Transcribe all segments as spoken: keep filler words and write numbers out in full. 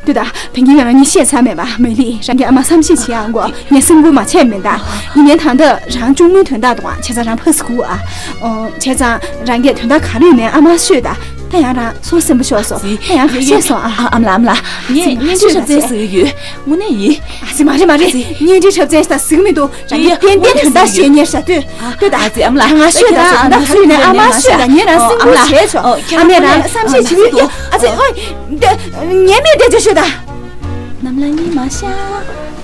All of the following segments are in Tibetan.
ལྟོས་དང་། ད་གིན་ང་རང་གཉིས་བཤད་ཚར་མེད་པ། མ་ལི། རང་གི་ཨ་མ་བསམ་ཤེས་བྱེད་ཨ་མགོ། ངས་སེམས་ཁུར་མ་བྱས་མིན་ད། ཡིན་ནའི་ད་ལྟ་རང་གཅུང་མོའི་དོན་དག་དང་བྱས་ཙང་རང་ཕ་སི་ཁུ་ཨ། ཨོ། བྱས་ཙང་རང་གིས་དོན་དག་ག་རེ་ཡིན་ནའི་ཨ་མར་ཤོད་ད། ད་ཡང་རང་སོ་སེམས་པོ་ཤོར་སོང་། ད་ཡང་ག་ཤེས་སོང་ཨ། ཨ། ཨ་མ་ལགས། ཨ་མ་ལགས། ངས་གཉེན་སྒྲིག་འཁྲབ་ཚན་ཟེར་གྱི་ཡོད། དངོས་གནས་ཡིན། ཨ་ཙི། མ་རེད་མ་རེད། གཉེན་སྒྲིག་འཁྲབ་ཚན་ཟེར་ད་ཟེར་གྱི་མི་འདུག་རང་གིས་ཏན་ཏན་དོན་དག་བཤད་མཁན་ཞིག་ལྟོས། ལྟོས་དང་། ཨ་ཙི། ཨ་མ་ལགས། ང་ཤོད་ད། ད་ང་ཤོད་ད། ང་ཤོད་ད། ཨ་མ་ཤོད་ད། ངས་རང་སེམས་ཁུར་བྱས་ཆོག་ཨ་མས་རང་བསམ་ཤེས་བྱེད་ཀྱི་ཡོད། ཨ་ཙི། ཨོ། ངའི་མིག་བལྟས་ཆོག་ཤོད་ད། ནམ་ལ་ཉི་མ་ཤར།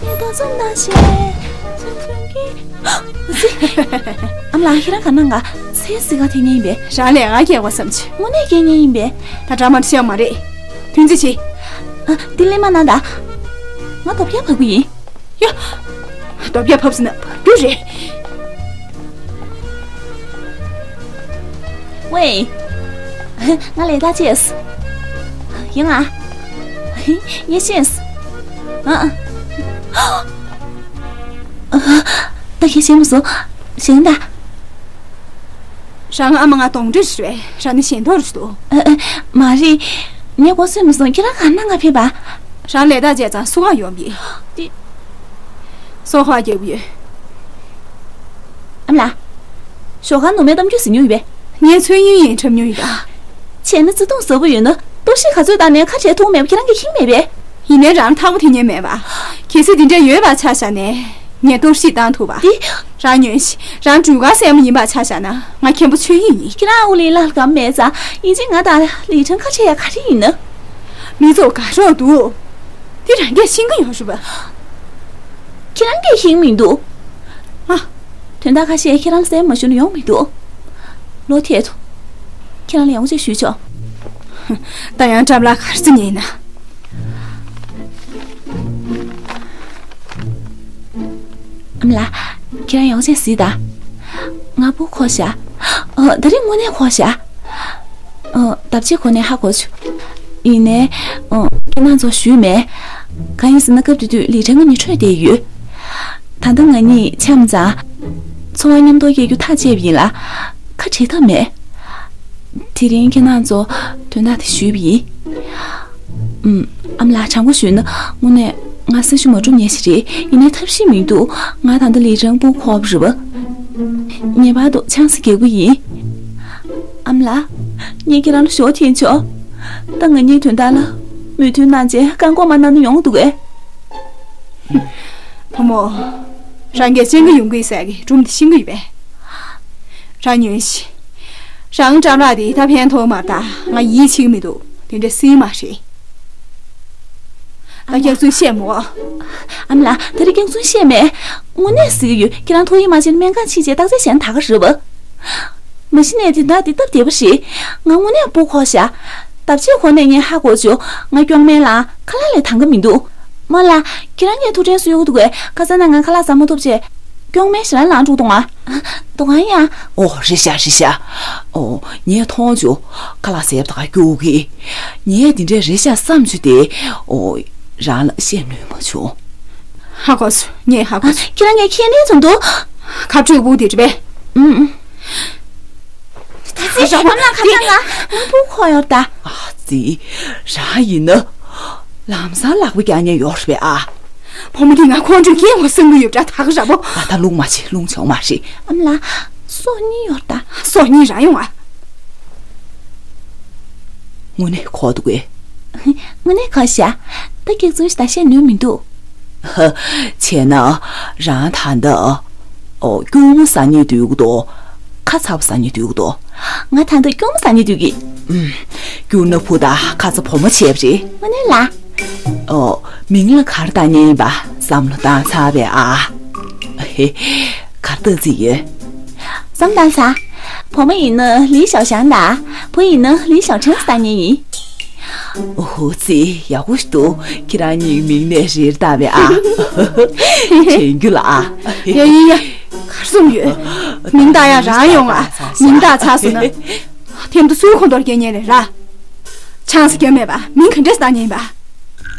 མེ་ཏོག་བཙུམས་ན་ཤེས། ཨ་ཙི། ཨ་མ་ལགས། ཁྱེད་རང་ག་ནང་ག་ཚེ་སི་ག་ཐེ་ཉན་ཡིན་པས། རང་ལས་ང་སྐྱེ་བ་བསམ་ཆེ། དངོས་གནས་སྐྱེ་ཉན་ཡིན་པས། ད་འདྲ་མ་བཤད་མ་རེད། ཐུན་རྗེ་ཆེ། ཨ། འདི་ལེན་མ་གནང་ད། ང་རྡོ་བརྒྱ་བབས་ཀྱི་ཡིན། ཡ། རྡོ་བརྒྱ་བབས་ཟིན་ན་བབས་རྒྱུ་རེད། ཝེ། ང་ལས་ད་ཅེས། ཡིན་ང་། ཡེ་ཤེས། ཨ། ད་ཁྱེད་ཤེས་མ་སོང་། ཞེན་ད། རང་ཨ་མ་ང་གདོན་འདྲེ་ཞིག་རེད། རང་ནི་ཞེན་ཐོར་ཞིག་འདུག་ཨ། ཨ། མ་རེད། ངས་གོ་སོན་མ་སོང་། ཁྱེད་རང་ག་ན་ང་ཕེབས་པ། རང་ལས་ད་བྱས་ཙང་སུ་ག་ཡོང་བི། དེ། སོ་ཧ་རྒྱག་གི་ཡོད། ཨ་མ་ལགས། ཞོགས་ཀ་ནུ་མའི་གཏམ་རྒྱུད་ཟིན་མྱོང་ཡོད་པས། ངས་མཚོན་ཡུན་ཡིན་འཁྲབ་མྱོང་ཡོད་ད། བྱས་ན་བརྩེ་དུང་ཟབ་པོ་ཡོད་ན། གཏོར་བཤིག་ག་ཚོད་བཏང་ནས་ཁ་བྲལ་ཐུབ་མེད་པ་ཁྱེད་རང་གིས་མཁྱེན་མེད་པས། ཡིན་ནའི་རང་ཐག་པ་དེ་ཉན་མེད་པ། གལ་སྲིད་དེ་འདྲ་ཡོད་པ་ཆ་བཞག་ནས། ངས་གཏོར་བཤིག་བཏང་ཐུབ་པ། དེ། རང་ཉོན་ཞིག་རང་སྒྲུབ་གར་སྲས་མོ་ཡིན་པ་ཆ་བཞག་ན། ང་མཁན་པོ་ཆོས་ཡིན་ཡིན། ཁྱེད་རང་ཨུ་ལི་ལ་གམ་མེད་ཙང་། ཡིན་གཅིག་ང་དང་ལི་ཁྲང་ཁ་བྲལ་ཡ་ག་རེ་ཡིན་ན། མི་ཚོ་དགའ་རོགས་འདུག་དེ་རང་གིས་ཤེས་ཀྱི་ཡོད་རེད་པ། ཁྱེད་རང་གིས་ཤེས་མི་འདུག་ཨ། དོན་དག་ཁ་ཤས་ཁྱེད་རང་སེམས་མ་ཞུ་ན་ཡོང་མི་འདུག་ལོ་ཐད་དུ། ཁྱེད་རང་ལ་ཡང་ཅིག་ཞུས་ཆོག་ད་ཡང་སྐྲབ་ལ་གར་རྩི་ཉེ་ན། ཨ་མ་ལགས། ཁྱེད་རང་ཡང་ཅིག་གཟིགས་དང་། ང་བུ་ཁོ་ཤ། ཨ། ད་རིང་དངོས་གནས་ཁོ་ཤ། ཨ། ད་ཅི་ཁོ་ནས་ཧ་གོ་བྱུང་། ཡིན་ནའི། ཨ། ཁྱེད་རང་ཚོ་ཞུས་མེད། གང་ཡིན་ཟེར་ན་སྐབས་དེ་དུས་ལི་ཁྲང་ང་གཉིས་འཕྲོད་བསྡད་ཡོད། ད་ལྟ་ང་གཉིས་འཆམ་ཙང་། འཚོ་བ་མཉམ་དུ་སྐྱེལ་རྒྱུ་ཐག་བཅད་པ་ཡིན་ལ། ཁ་བྲལ་ཐབས་མེད། དེ་རིང་ཁྱེད་རང་ཚོ་དོན་དག་དེ་ཞུས་པ་ཡིན། ཨུམ། ཨ་མ་ལགས། དྲང་པོ་ཞུས་ན་དངོས་གནས་ང་སེམས་ཤུགས་མ་གྲུབ་ཉེ་ཞིག་རེད། ཡིན་ནའི་ཐབས་ཤེས་མི་འདུག་ང་ད་ལྟ་ལི་ཁྲང་བུ་ཁོ་བ་རེད་པ། ངེས་པར་དུ་ཆང་ས་རྒྱག་གི་ཡིན། ཨ་མ་ལགས། ངས་ཁྱེད་རང་ལ་ཞོ་འཐེན་ཆོག་ད་ང་གཉིས་དོན་དག་ལ་མོས་མཐུན་གནང་བྱས་བཀག་འགོག་མ་གནང་ན་ཡོང་འདུག་གས། བུ་མོ། རང་གིས་སྤྱང་ཀི་ཡོང་གི་ཟེར་གི་སྒྲུང་འདི་ཤེས་ཀྱི་ཡོད་པས། རང་ཉོན་ཞིག་རང་སྐྲ་རགས་དེ་ད་ཕན་ཐོགས་མ་ད་ང་ཡིད་ཆེས་ཀྱི་མི་འདུག་དེ་འདྲ་སྲིད་མ་རེད། ད་སྐྱག་རྫུན་བཤད་མོ། ཨ་མ་ལགས། ད་རེས་སྐྱག་རྫུན་བཤད་མེད། དངོས་གནས་ཟེར་གྱི་ཡོད། ཁྱེད་རང་ཐོ་ཡིག་མ་བྱས་ན་སྨན་ཁང་ཕྱིན་བྱས་བརྟག་དཔྱད་བྱས་ན་ད་ག་རེད་པ། མ་གཞི་ནས་དེ་འདྲ་དེ་སྟབས་བདེ་པོ་རེད། ང་དངོས་གནས་སྤུ་གོ་ཤ། ལྟ་བྱེད་ཁོ་ནས་ངས་ཧ་གོ་བྱུང་། ང་སྐྱོང་མེད་ལ་ཁ་ལག་ལས་འདང་གི་མི་འདུག་མོ་ལ། ཁྱེད་རང་ངས་ཐུགས་དྲན་གསོ་ཡོང་གི་འདུག་གས། ཁ་སང་ན་ང་ཁ་ལག་ཟ་མ་ཐུབ་བྱས། སྐྱོང་མེད་ཞེ་ལ་ལངས་འགྲོ་གདོང་ང་། གདོང་ང་ཡ། ཨོ་རེད་ཤག་རེད་ཤག་ཨོ་ངས་མཐོང་བྱུང་། ཁ་ལག་ཟས་པ་ད་ག་སྐྱོ་གི་ངས་འདི་འདྲའི་རེད་ཤག་བསམ་བྱུང་སྟེ། ཨོ་རང་ལ་བཤད་ནུས་མ་བྱུང་། ཧ་གོ་སོང་། ངས་ཧ་གོ་སོང་། ཁྱེད་རང་ངས་ཁས་ལེན་བྱུང་འདུག་ཁ་སྤྲོད་བུ་དེ་རེད་པས། ཨུམ། ད་ཙི་ར་བམ་ལ་ཁ་ཚང་ང་ང་བུ་ཁོ་ཡོད་ད། ཨ་ཙི། རང་ཡིན་ན། ལམ་སང་ལག་པ་རྒྱག་མཁན་ཡོད་རེད་པས་ཨ། བུ་མོ་འདི་ང་ཁོང་ཁྲོས་སྐྱེས་ངོ་སེམས་ཀྱི་ཡོད་འདྲ་ད་ག་ར་བོ། ཨ་ད་རླུང་མ་བྱེད་རླུང་བྱུང་མ་རེད། ཨ་མ་ལགས། སོ་གཉིས་ཡོད་ད། སོ་གཉིས་རང་ཡོང་ཨ། དངོས་གནས་ཁོ་འདུག་གས། དངོས་གནས་ཁོ་ཤ། ད་སྐྱག་རྫུན་ཞིག་ད་བཤད་ནུས་མི་འདུག་བྱས་ན། རང་ད་ལྟ། ཨོ་སྐྱུར་མོ་ཟ་སྙིང་འདོད་ཀྱི་འདུག་ཁ་ཚ་པོ་ཟ་སྙིང་འདོད་ཀྱི་འདུག་ང་ད་ལྟ་སྐྱུར་མོ་ཟ་སྙིང་འདོད་ཀྱི། ཨུམ། སྐྱུར་ནག་བུ་དང་ཁ་ཚ་བུ་མོ་བྱས་པ་རེད། དངོས་གནས་ལ། ཨོ། མིང་ལ་ག་རེ་བཏགས་མཁན་ཡིན་པ་བསམ་བློ་བཏང་ཚར་བས་ཨ། ཧེ། ག་རེ་བཏགས་རྩིས་ཡོད། བསམ་བཏང་ཚར། བུ་མོ་ཡིན་ན་ལི་ཞའོ་ཞང་དང་། བུ་ཡིན་ན་ལི་ཞའོ་ཁྲེང་བཏགས་མཁན་ཡིན། ཨོ་ཧོ་ཙི། ཡག་པོ་ཞིག་འདུག་ཁྱེད་རང་གཉིས་མིང་ནས་རེད་བཏགས་པས་ཨ། དྲན་རྒྱུ་ལ་ཨ། ཡ་ཡ་ཡ། གར་སོང་ཡོད། མིང་བཏགས་ཡ་རང་ཡོང་ཨ། མིང་བཏགས་ཚར་སོང་ན། ཐེམ་དུ་སུའི་ཁོང་ཐོར་སྐྱེལ་མཁན་རེད་ར། ཆང་ས་སྐྱོན་མེད་པ་མིང་ག་འདྲས་བཏགས་མཁན་ཡིན་པ།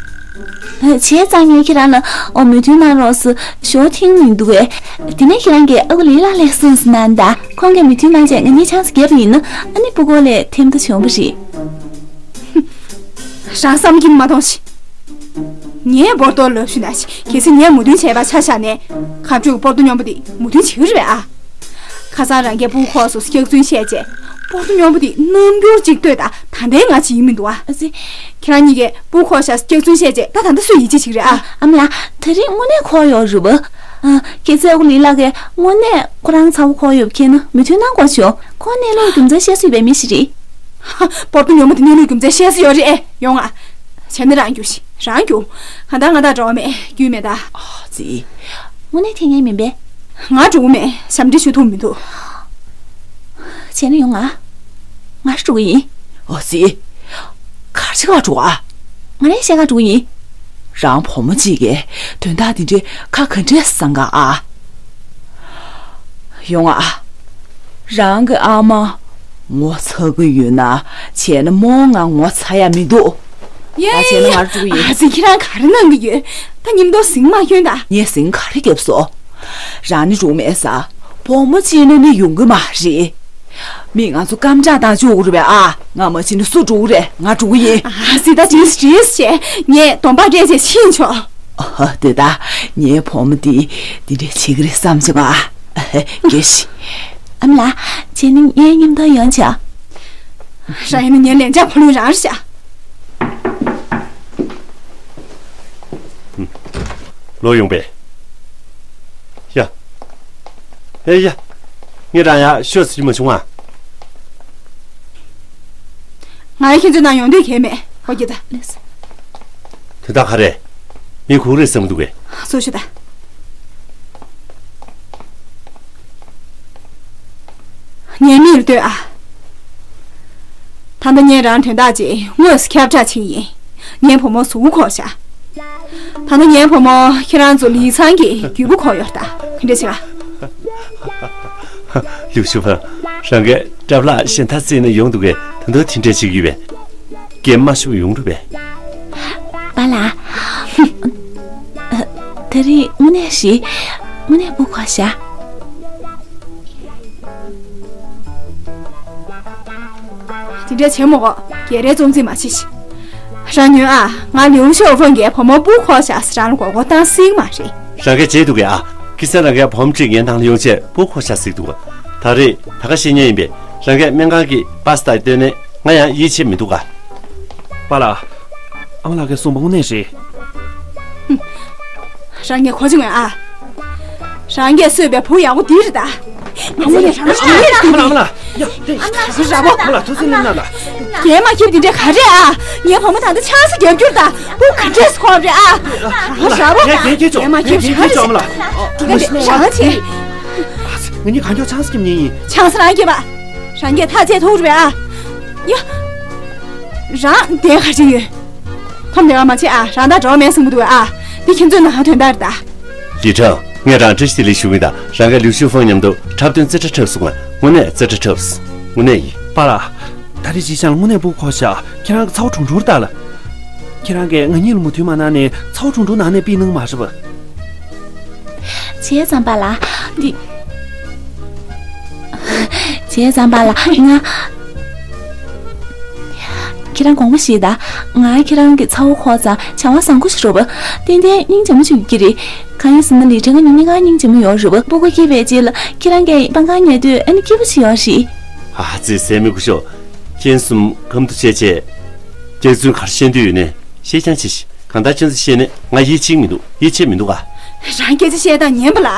བྱས་ཙང་ངས་ཁྱེད་རང་ལ་ཨོ་མོས་མཐུན་གནང་རོགས་ཟེར་ཞོ་ཐེངས་མི་འདུག་གས། དེ་ནས་ཁྱེད་རང་གིས་ཨ་ཁུ་ལི་ལགས་ལ་གསུངས་ཟིན་ན་ད་ཁོང་གིས་མོས་མཐུན་གནང་བྱས་ང་གཉིས་ཆང་ས་བརྒྱབ་པ་ཡིན་ན་ཨ་ནི་སྤུ་གོ་ལས་ཐེམ་དུ་བྱུང་བ་རེད། རང་བསམ་གྱིས་མ་གཏོང་ཞིག་ངས་སྤོར་ཏོ་ལབ་ཞུ་ན་ཞིག་གལ་སྲིད་ངས་མོས་མཐུན་བྱས་པ་ཆ་བཞག་ནས། ཁ་མཆུ་སྤོར་ཏོ་སྨྱོན་པ་དེ་མོས་མཐུན་བྱེད་ཀྱི་རེད་པས་ཨ། ཁ་སང་རང་གིས་སྤུ་གུ་ཁོག་སོགས་སྐྱག་རྫུན་བཤད་རྗེས་སྤོར་ཏོ་སྨྱོན་པ་དེ་རྣམ་འགྱུར་ཅིག་ལྟོས་དང་། ད་ལྟའི་ང་བྱེད་ཀྱི་མི་འདུག་ཨ། ཨ་ཙི། ཁྱེད་རང་གཉིས་ཀས་སྤུ་གུ་ཁོག་བཞག་སྐྱག་རྫུན་བཤད་རྗེས་ད་ད་ལྟ་སུས་ཡིད་ཆེས་བྱེད་ཀྱི་རེད་ཨ། ཨ་མ་ལགས། དེ་རིང་དངོས་གནས་ཁོག་ཡོད་རེད་པ། ཨ། སྐྱེས་ཚེ་ཨོ་ལི་ལགས་ཀྱིས་དངོས་གནས་ཁོ་རང་ཚ་བོ་ཁོག་ཡོད་པ་མཁྱེན་ན་མོས་མཐུན་གནང་དགོས་བྱུང་། ཁོ་གནས་ལུགས་རྒྱུ་མཚན་བཤད་སྲོལ་ཡོད་པའི་མི་ཞིག་རེད། ཧ། སྤོར་ཏོ་སྨྱོན་པ་དེ་གནས་ལུགས་རྒྱུ་མཚན་བཤད་སྲོལ་ཡོད་རེད་ཨེ། ཡོང་ཨ། བྱས་ན་རང་རྒྱུགས་ཤིག་རང་རྒྱུགས། གང་ལྟར་ང་དང་འབྲེལ་བ་མེད། རྒྱུས་མེད་ད། ཨ་ཙི། དངོས་གནས་འཐེན་མཁན་མིན་པས། ང་འགྲོ་གི་མེད། ཞབས་འདྲེན་ཞུ་ཐུབ་མི་འདུག་བྱས་ན་ཡོང་ཨ། ང་འགྲོ་གི་ཡིན། ཨ་ཙི། ག་རེ་བྱེད་ག་འགྲོ་ག་ང་རང་བཤད་ག་འགྲོ་གི་ཡིན། རང་བུ་མོ་གཅིག་གིས་དོན་དག་འདི་འདྲའི་ཁག་ག་འདྲས་བཟང་ག་ཨ། ཡོང་ཨ། རང་གི་ཨ་མ་ངོ་ཚ་གི་ཡོད་ན་བྱས་ན་རྨོ་ང་ངོ་ཚ་ཡ་མི་འདུག་ཡ་ད་བྱས་ན་ཡ་ང་འགྲོ་གི་ཡིན། ཨ་ཙི། ཁྱེད་རང་ག་རེ་གནང་གི་ཡོད། ད་མཉམ་དུ་ཟིང་མ་སྐྱོན་ད། ངས་ཟིང་ག་རེ་བརྒྱབ་སོང་། རང་ནི་རུང་མེད་ས། བུ་མོ་གཅིག་ན་ནི་ཡོང་གི་མ་རེད། མི་ང་ཚོ་སྐམ་ལྕག་བཏང་བཅུག་རེད་པས་ཨ། ང་མ་ཕྱིན་ན་སུ་འགྲོ་གི་རེད། ང་འགྲོ་གི་ཡིན། ཨ་ཙི། ད་བྲིས་བྲིས་བྱས་ངས་གདོང་པ་སྤྲད་བྱས་ཕྱིན་ཆོག་ཨ་ཧ། དེ་ད་ངའི་བུ་མོ་འདི་འདི་འདྲས་བྱེད་ཀྱི་རེད་བསམ་བྱུང་ཨ། ཨ་ཧ། དགེ་ཞིག་ཨ་མ་ལགས། བྱས་ན་ངའི་མཉམ་དུ་ཡོང་བྱ། རང་ཡིན་ན་ངའི་ལན་ཆགས་བུ་ལོན་རང་རེད་ཤག་ལོ་ཡོང་པས། ཡ། ཨེ་ཡ། ངས་རང་ཡ་ཤོད་ཟེར་གྱི་མ་བྱུང་ང་། ང་ཡ་ཁྱེད་ཚོའི་ནང་ཡོང་འདོད་གལ་མེད། ཧོ་ཀྱི་ད། དེ་དག་ག་རེ། མི་ཁུག་རེད་བསམ་གི་འདུག་གས། སོ་ཤི་ད། ངའི་མིག་ལ་ལྟོས་ཨ། ད་ལྟ་ངས་རང་དོན་དག་ཅིག་དངོས་སུ་ཁྱབ་བསྒྲགས་བྱེད་ཀྱི་ཡིན། ངའི་བུ་མོ་གཟུགས་པོ་ཁོག་བཞག་ད་ལྟ་ངའི་བུ་མོ་ཁྱེད་རང་ཚོ་ལི་ཚང་གི་རྒྱུས་པོ་ཁོག་ཡོད་ད། ག་འདྲ་བྱེད་ག་ལིའུ་ཞུ་ཕང་། རང་གིས་སྐྲ་ལག་གཞན་དག་བརྩིས་ནས་ཡོང་འདུག་གས། ད་དུང་དེ་འདྲ་བྱེད་ཀྱི་ཡོད་པས། གད་མ་ཤོར་ཡོང་འགྲོ་བས། པཱ་ལགས། དེ་རིང་དངོས་གནས་ཤིག་དངོས་གནས་སྤུ་གུ་ཁོག་བཞག་དེ་འདྲ་བྱེད་མི་དགོས། རྒྱལ་རའི་རྩོམ་རྩིས་མ་བྱེད་ཤིག་རང་ཉོན་ཨ། ང་ལིའུ་ཞའོ་ཧྥང་གིས་བུ་མོ་སྤུ་གུ་ཁོག་བཞག་ཟེར་རང་ལ་མགོ་སྐོར་བཏང་སྲིད་མ་རེད། རང་གིས་བརྗེད་འདུག་གས་ཨ། ཁ་སང་རང་གིས་བུ་མོ་གཅིག་ངའི་ནང་ལ་ཡོང་བྱས་སྤུ་གུ་ཁོག་བཞག་ཟེར་འདུག་ད་རེས་ད་ག་བཤད་མཁན་ཡིན་པས། རང་གིས་སྨན་ཁང་གི་པཱ་སི་ཏཱ་བཏོན་ནས་ང་ཡང་ཡིད་ཆེས་མི་འདུག་ག་པཱ་ལགས། ཨ་མ་ལགས་ཀྱིས་གསུངས་པ་དངོས་གནས་རེད། རང་གིས་གོ་ཆེ་ངོས་ཨ། རང་གིས་གསོས་པའི་བུ་ཡག་པོ་འདི་རེད་ད། ང་ཚོ་ཡང་རང་ཨ་མ་ལགས། ཨ་མ་ལགས། ཨ་མ་ལགས། ཡ། དེ། ཨ་མ་ལགས། ར་བོ། ཨ་མ་ལགས། ཐུགས་སེམས་ལེན་གནང་ལ། རྒན་མ་ཁྱེད་འདི་འདྲ་ག་རེ་ཨ། ངའི་བུ་མོ་ད་ལྟ་ཆང་ས་རྒྱབ་རྒྱུར་ད། བུ་ག་འདྲས་ཁོམ་རེད་ཨ། ར་བོ། ར་བོ། ངས་རྒན་ཁྱེད་ཆོག་རྒན་མ་ཁྱེད་ངས་རྒན་ཁྱེད་ཆོག་ཨ་མ་ལགས། དེ་ག་འདྲས་རང་བྱེད། ང་གཉིས་གང་མགྱོགས་ཆང་ས་རྒྱབ་ཉན་ཡིན། ཆང་ས་རང་རྒྱབ་ཨ། རང་གིས་ཐག་བཅད་ཐུབ་རེད་ཨ། ཡ། རང་དེ་ག་རེ་ཡོད། ཐོམ་དེ་བ་མ་བྱེད་ཨ། རང་ད་འགྲོ་མེད་གསུང་གི་འདུག་ཨ། འདི་ཁྱེད་ཚོའི་ནང་དོན་དག་རེད་ད། ལི་ཁྲང་། ངས་རང་བཀྲ་ཤིས་བདེ་ལེགས་ཞུ་གི་ཡིན་ད། རང་གིས་ལིའུ་ཞུ་ཧྥང་མཉམ་དུ་འཁྲབ་སྟོན་རྩེ་གྲ་འཁྲབ་སོང་ང་། དངོས་གནས་རྩེ་གྲ་འཁྲབ་སོང་། དངོས་གནས་ཡིན། པཱ་ལགས། ད་རེས་ཅི་ཤང་དངོས་གནས་སྤུ་གུ་ཁོག་བཞག་ཁྱེད་རང་གི་ཚ་བོ་གྲུང་གྲུང་རེད་ད་ལ། ཁྱེད་རང་གིས་ང་གཉིས་ལ་མོས་མཐུན་མ་གནང་ནས་ཚ་བོ་གྲུང་གྲུང་ནང་ནས་ཕུད་གནང་མ་རེད་པ། བྱས་ཙང་པཱ་ལགས། འདི། བྱས་ཙང་པཱ་ལགས། ང་། ཁྱེད་རང་དགོངས་པ་བཞེས་དང་། ང་ཁྱེད་རང་གི་ཚ་བོ་ཁོག་ཙང་བྱ་བ་བཟང་པོ་ཞིག་རེད་པ། ཏན་ཏན་སྙིང་རྗེ་མོ་ཞིག་ཡོད་ཀྱི་རེད། གང་ཡིན་ཟེར་ན་ལི་ཁྲང་གི་ཉིན་གཉིས་ཀ་སྙིང་རྗེ་མོ་ཡོད་རེད་པ། སྤུ་གུ་སྐྱེས་པའི་རྗེས་ལ་ཁྱེད་རང་གིས་པང་ཁང་ཉོ་དུས་ཨ་ནི་སྐྱིད་པོ་ཞིག་ཡོད་རེད། ཨ་ཙི། ཟས་མི་དགོས་ཤོག་ཁྱེད་གསུམ་ཁམ་དུ་བྱས་བྱས། སྐྱག་རྫུན་ག་རེ་བཤད་འདོད་ཡོད་ནའི་བཤད་རྐྱང་བྱེད་ཤིག་གང་ལྟར་ཁྱེད་ཚོས་བཤད་ནས་ང་ཡིད་ཆེས་མི་འདུག་ཡིད་ཆེས་མི་འདུག་ག་རང་སྐད་ཆ་བཤད་སྟངས་ཉན་པ་ལ།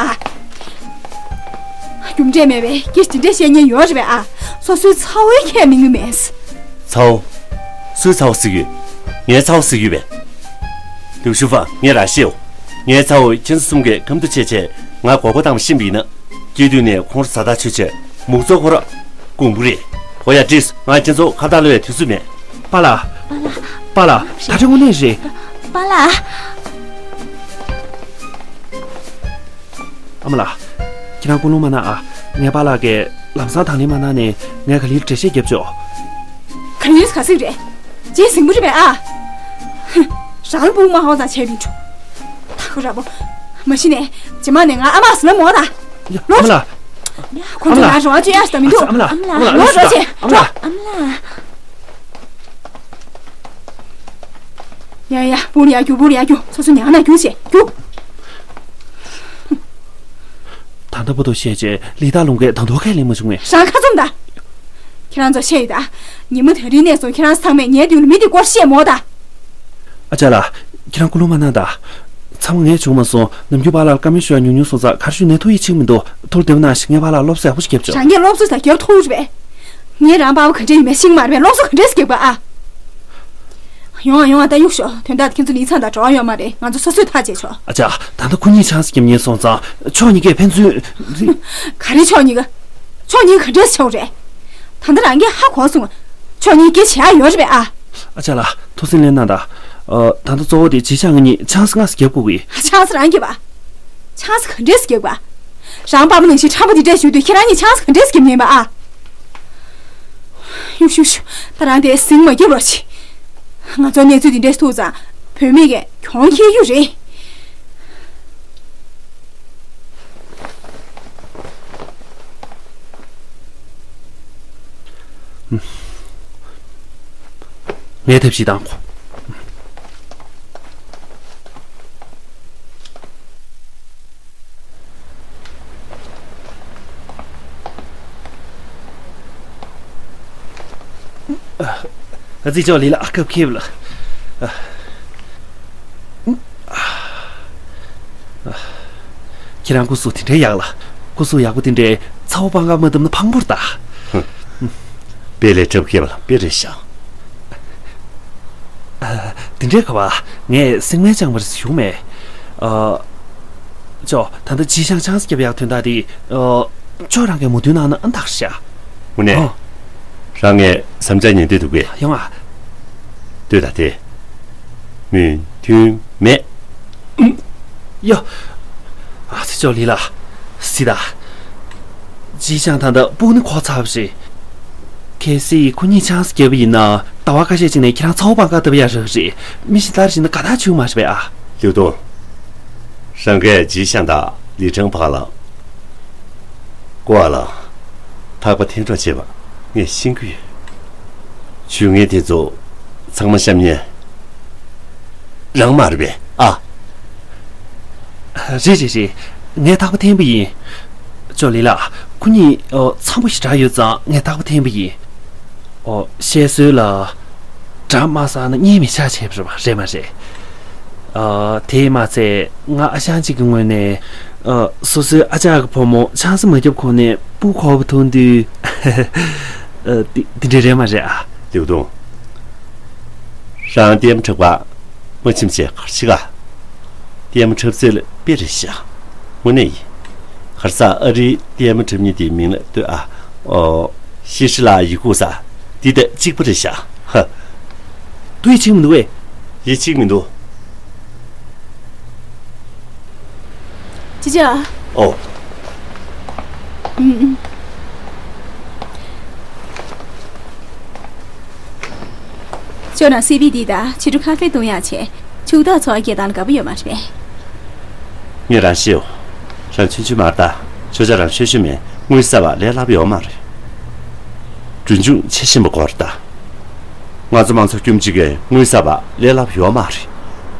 རྒྱུ་འབྲས་མེད་པའི་སྐད་ཇི་འདྲས་བཤད་མཁན་ཡོད་རེད་པས་ཨ། སོ་སོའི་ཚ་བོའི་ཁས་མི་ངོ་མེད། ཚ་བོ། སུའི་ཚ་བོ་ཟེར་གྱི་ཡོད། ངའི་ཚ་བོ་ཟེར་གྱི་ཡོད་པས། ལིའུ་ཞུ་ཧྥང་ངས་རང་བཤད་འོ། ངའི་ཚ་བོས་ཁྱེད་ཚོ་གསུམ་གྱི་ཁམ་དུ་བྱས་བྱས་ང་མགོ་སྐོར་བཏང་བ་ཤེས་པ་ཡིན་ན། སྐྱེས་དུས་ནས་ཁོང་ར་ཟ་ཐག་ཆོད་བྱས་མུག་ཚོ་ཁོ་ར་སྐོང་གི་རེད། ཨོ་ཡ་བྲིས། ང་ཁྱེད་ཚོ་ཁ་བརྡ་སློབ་པའི་དུས་ཚོད་མེད། པཱ་ལགས། པཱ་ལགས། ད་ཆ་དངོས་གནས་རེད། པཱ་ལགས། ཨ་མ་ལགས། ཁྱེད་རང་སྐུལ་སློང་མ་གནང་ཨ། ངའི་པཱ་ལགས་ཀྱིས་ལམ་སང་དང་ལེན་མ་གནང་ནས་ངས་ག་ལེར་འགྲེལ་བཤད་རྒྱབ་ཆོག་ག་ལེར་ག་ཟིག་རེད། ཇེ་ཟིང་པོ་རེད་པས་ཨ། ཧུ། རང་སྤུ་མ་ཧོ་ཙང་བྱས་མི་འགྲོ། ད་ཁོ་ར་པོ། མ་གཞི་ནས་རྗེས་མ་ནས་ང་ཨ་མ་ཟེར་ན་མོ་ད། ཡ། ཨ་མ་ལགས། ཁོ་ཚོ་ང་རོ་བ་བཅོས་ཡ་ཞིག་ད་མི་འདུག་ཨ་མ་ལགས། ཨ་མ་ལགས། ལོ་རོ་ཆེ། ཨ་མ་ལགས། ཨ་མ་ལགས། ཡ་ཡ། སྤུར་ཡ་རྒྱུག་སྤུར་ཡ་རྒྱུག་སོ་སོ་ཉག་ན་རྒྱུག་བྱེད་རྒྱུག་ད་ལྟ་བར་དུ་བཤད་རྗེས་ལི་ཏཱ་ལུང་གིས་ད་དུང་ཁས་ལེན་མ་བྱུང་ངས། རང་ཁ་བཙུམ་ད། ཁྱེད་རང་ཚོ་ཤེས་ཡོད་ད། ཉི་མ་དེ་རིང་ནས་བཟུང་ཁྱེད་རང་ཚང་མས་ངའི་མདུན་ལ་མི་དེ་སྐོར་བཤད་མོ་ད། ཨ་ཅག་ལགས། ཁྱེད་རང་སྐུ་ལུང་མ་གནང་ད། ཚང་མ་ངས་བྱུང་མ་སོང་། ནམ་རྒྱུན་པཱ་ལགས་ལ་བཀའ་མོལ་ཞུ་ཡ་ཉུང་ཉུང་སོང་ཙང་ག་རེ་ཞུ་ནས་ཐུགས་ཡིད་ཆེས་མི་འདུག་ཐུགས་ལ་བདེ་པོ་གནང་ཞིག་ངས་པཱ་ལགས་སློབ་གསོ་ཡག་པོ་ཞིག་རྒྱབ་ཆོག་རང་གིས་སློབ་གསོ་ད་རྒྱབ་ཐུབ་རེད་པས། ངའི་རང་པཱ་ལགས་ག་འདྲས་ཡིན་མེད་ཤེས་ཀྱི་མ་རེད་པས། སློབ་གསོ་ག་འདྲས་རྒྱབ་པ་ཨ། ཡོང་ཨ་ཡོང་ཨ། ད་གཡུག་ཤོག་དོན་དག་ཁྱེད་ཚོ་ལི་ཚང་དང་འབྲེལ་བ་ཡོད་མ་རེད། ང་ཚོ་སོ་སོས་ཐག་བཅད་ཆོག་ཨ་ཅག་ད་ལྟ་ཁོ་གཉིས་ཆང་ས་རྒྱབ་ཉེན་སོང་ཙང་ཕྱོགས་གཉིས་ཀས་ཕན་ཚུན། ག་རེ་ཕྱོགས་གཉིས་ཀ་ཕྱོགས་གཉིས་ཀ་ག་འདྲས་བྱུང་རེད། ད་ལྟ་རང་གིས་ཧ་གོ་སོང་། ཕྱོགས་གཉིས་ཀས་བྱེད་ཡ་ཡོད་རེད་པས་ཨ། ཨ་ཅག་ལགས་ཐུགས་སེམས་ལྷོད་གནང་དང་། ཨ། ད་ལྟ་གཙོ་བོ་དེ་ཇི་ཤང་ང་གཉིས་ཆང་ས་སྔ་ས་རྒྱབ་དགོས་ཀྱི། ཆང་ས་རང་རྒྱབ་པ། ཆང་ས་ག་འདྲས་རྒྱབ་པ། རང་པཱ་ཕ་ནང་བཞིན་ཁྲམ་པ་དེ་འདྲས་ཞུ་དུས་ཁྱེད་རང་གཉིས་ཆང་ས་ག་འདྲས་རྒྱབ་ཉན་པ་ཨ། ཡུ་ཤུ་ཤུ། ད་རང་དེ་ཟིང་མ་རྒྱབ་རོགས་བྱེད། ང་ཚོ་གནས་ཚུལ་དེ་འདྲས་ཐུག་ཙང་བུད་མེད་ཀྱིས་གྱོང་ཁེལ་རྒྱུ་རེད། ངས་ཐབས་ཤིག་བཏང་གོ། ཨ་ཙི་ཅོ་ལི་ལགས་སྐབས་ཁེབས་ལ། ཁྱེད་རང་སྐུ་གཟུགས་དེ་འདྲའི་ཡག་ལ། སྐུ་གཟུགས་ཡག་པོ་དེ་འདྲའི་ཚ་བོ་སྤང་ཁ་མ་བཏབ་ན་ཕངས་པོ་རེད་ད། དཔེ་ལས་གྲབས་མཁས་པ་ལ་དཔེ་རེད་ཤག་དེ་འདྲའི་ག་བ། ངས་སེང་མལ་ཅང་པར་ཞུགས་མེད། ཨ། ཅོ་ད་ལྟ་ཇི་ཤང་ཆང་ས་རྒྱབ་ཡག་དོན་དག་དེ། ཨ། ཅོ་རང་གིས་མོས་མཐུན་གནང་ན་ཨ་འདག་ཤག་དངོས་གནས། ཨོ། རང་ངས་བསམ་འཆར་ཉན་འདོད་འདུག་གས། ཡོང་ཨ། ལྟོས་ད་དེ། མོས་མཐུན་མེད། ཡ། ཨ་ཙི་ཅོ་ལི་ལགས། སི་ད། ཇི་ཤང་ད་ལྟ་སྤུ་གུ་ནི་འཁོར་ཚར་བ་རེད། གལ་སྲིད་ཁོ་གཉིས་ཆང་ས་བརྒྱབ་པ་ཡིན་ན་ཟླ་བ་ཁ་ཤས་ཅིག་ནས་ཁྱེད་རང་ཚ་བོ་སྤང་ཁ་བཏབ་ཡ་རག་རེད། མི་ཞིག་ལྟར་བྱས་ན་དགའ་ཐག་ཆོད་མ་རེད་པས་ཨ། ལིའུ་ཏུང་། རང་གིས་ཇི་ཤང་དང་ལི་ཁྲང་བར་ལ། ཀོ་ཨ་ལ། ཐག་པ་འཐེན་རོགས་བྱས་པ་ངས་ཤེས་ཀྱི་ཡོད། ཇུས་ངན་དེ་ཚོ་ཚང་མ་བཤམས་ཉེན་རང་མ་རེད་པས་ཨ། རེད་རེད་རེད། ངས་ཐག་པ་འཐེན་པ་ཡིན། ཅོ་ལི་ལགས། ཁོ་གཉིས་འཚམ་པོ་ཞེ་དྲག་ཡོད་ཙང་ངས་ཐག་པ་འཐེན་པ་ཡིན། ཨོ། བཤད་སྲོལ་ལ། དགྲ་མ་བསགས་ན་གཉེན་མི་ཆགས་བྱས་པ་རེད་མ་རེད། ཨ། དེས་མ་ཚད་ང་ཨ་ཞང་གཅིག་གི་ངོས་ནས། ཨ། སོ་སོའི་ཨ་ཅག་གི་བུ་མོ་ཆང་ས་མ་བརྒྱབ་གོང་ནས་སྤུ་གུ་འཁོར་བ་མཐོང་དུས། ཨ། དེ་དེ་འདྲ་རེད་མ་རེད་ཨ། ལིའུ་ཏུང་། རང་ལྟད་མོ་འཁྲབ་པ་མ་ཕྱིན་བྱས་ག་རེ་བྱེད་ག་ལྟད་མོ་འཁྲབ་རྩལ་ལ་དཔེ་རེད་ཤག་དངོས་གནས་ཡིན། ག་རེ་ཟ། ཨ་རིའི་ལྟད་མོ་འཁྲབ་མཁན་དེའི་མིང་ལ་ལྟོས་ཨ། ཨོ། ཤི་ཧྲི་ལ་ཡི་གུ་ཟ། འདི་དང་གཅིག་པ་རེད་ཤག་ཧ། ཏུ་ཡིད་ཆེས་མི་འདུག་བས། ཡིད་ཆེས་མི་འདུག་ཅི་ཅི། ཨོ། ཨུམ། ཅོ་ན་སི་བི་ཌི་དང་ཕྱི་དྲོ་ཁ་ཧྥེ་བཏུང་ཡག་བྱས། ཕྱུག་བདག་ཚོ་སྐད་བཏང་ལ་དགའ་པོ་ཡོད་མ་རེད་པས། ངས་རང་ཤེས་ཡོད། རང་ཆུང་ཆུང་མ་རེད་ད། ཆོས་ཆ་རང་ཤོད་ཤོད་མེད། དངུལ་གསར་པ་ལས་སླ་པོ་ཡོད་མ་རེད། གྲོན་ཆུང་ཆེ་ཤེས་པ་དགོས་རེད་ད། ང་ཚོ་མང་ཚོགས་སྐྱོན་བརྗོད་ཀྱི་དངུལ་གསར་པ་ལས་སླ་པོ་ཡོད་མ་རེད།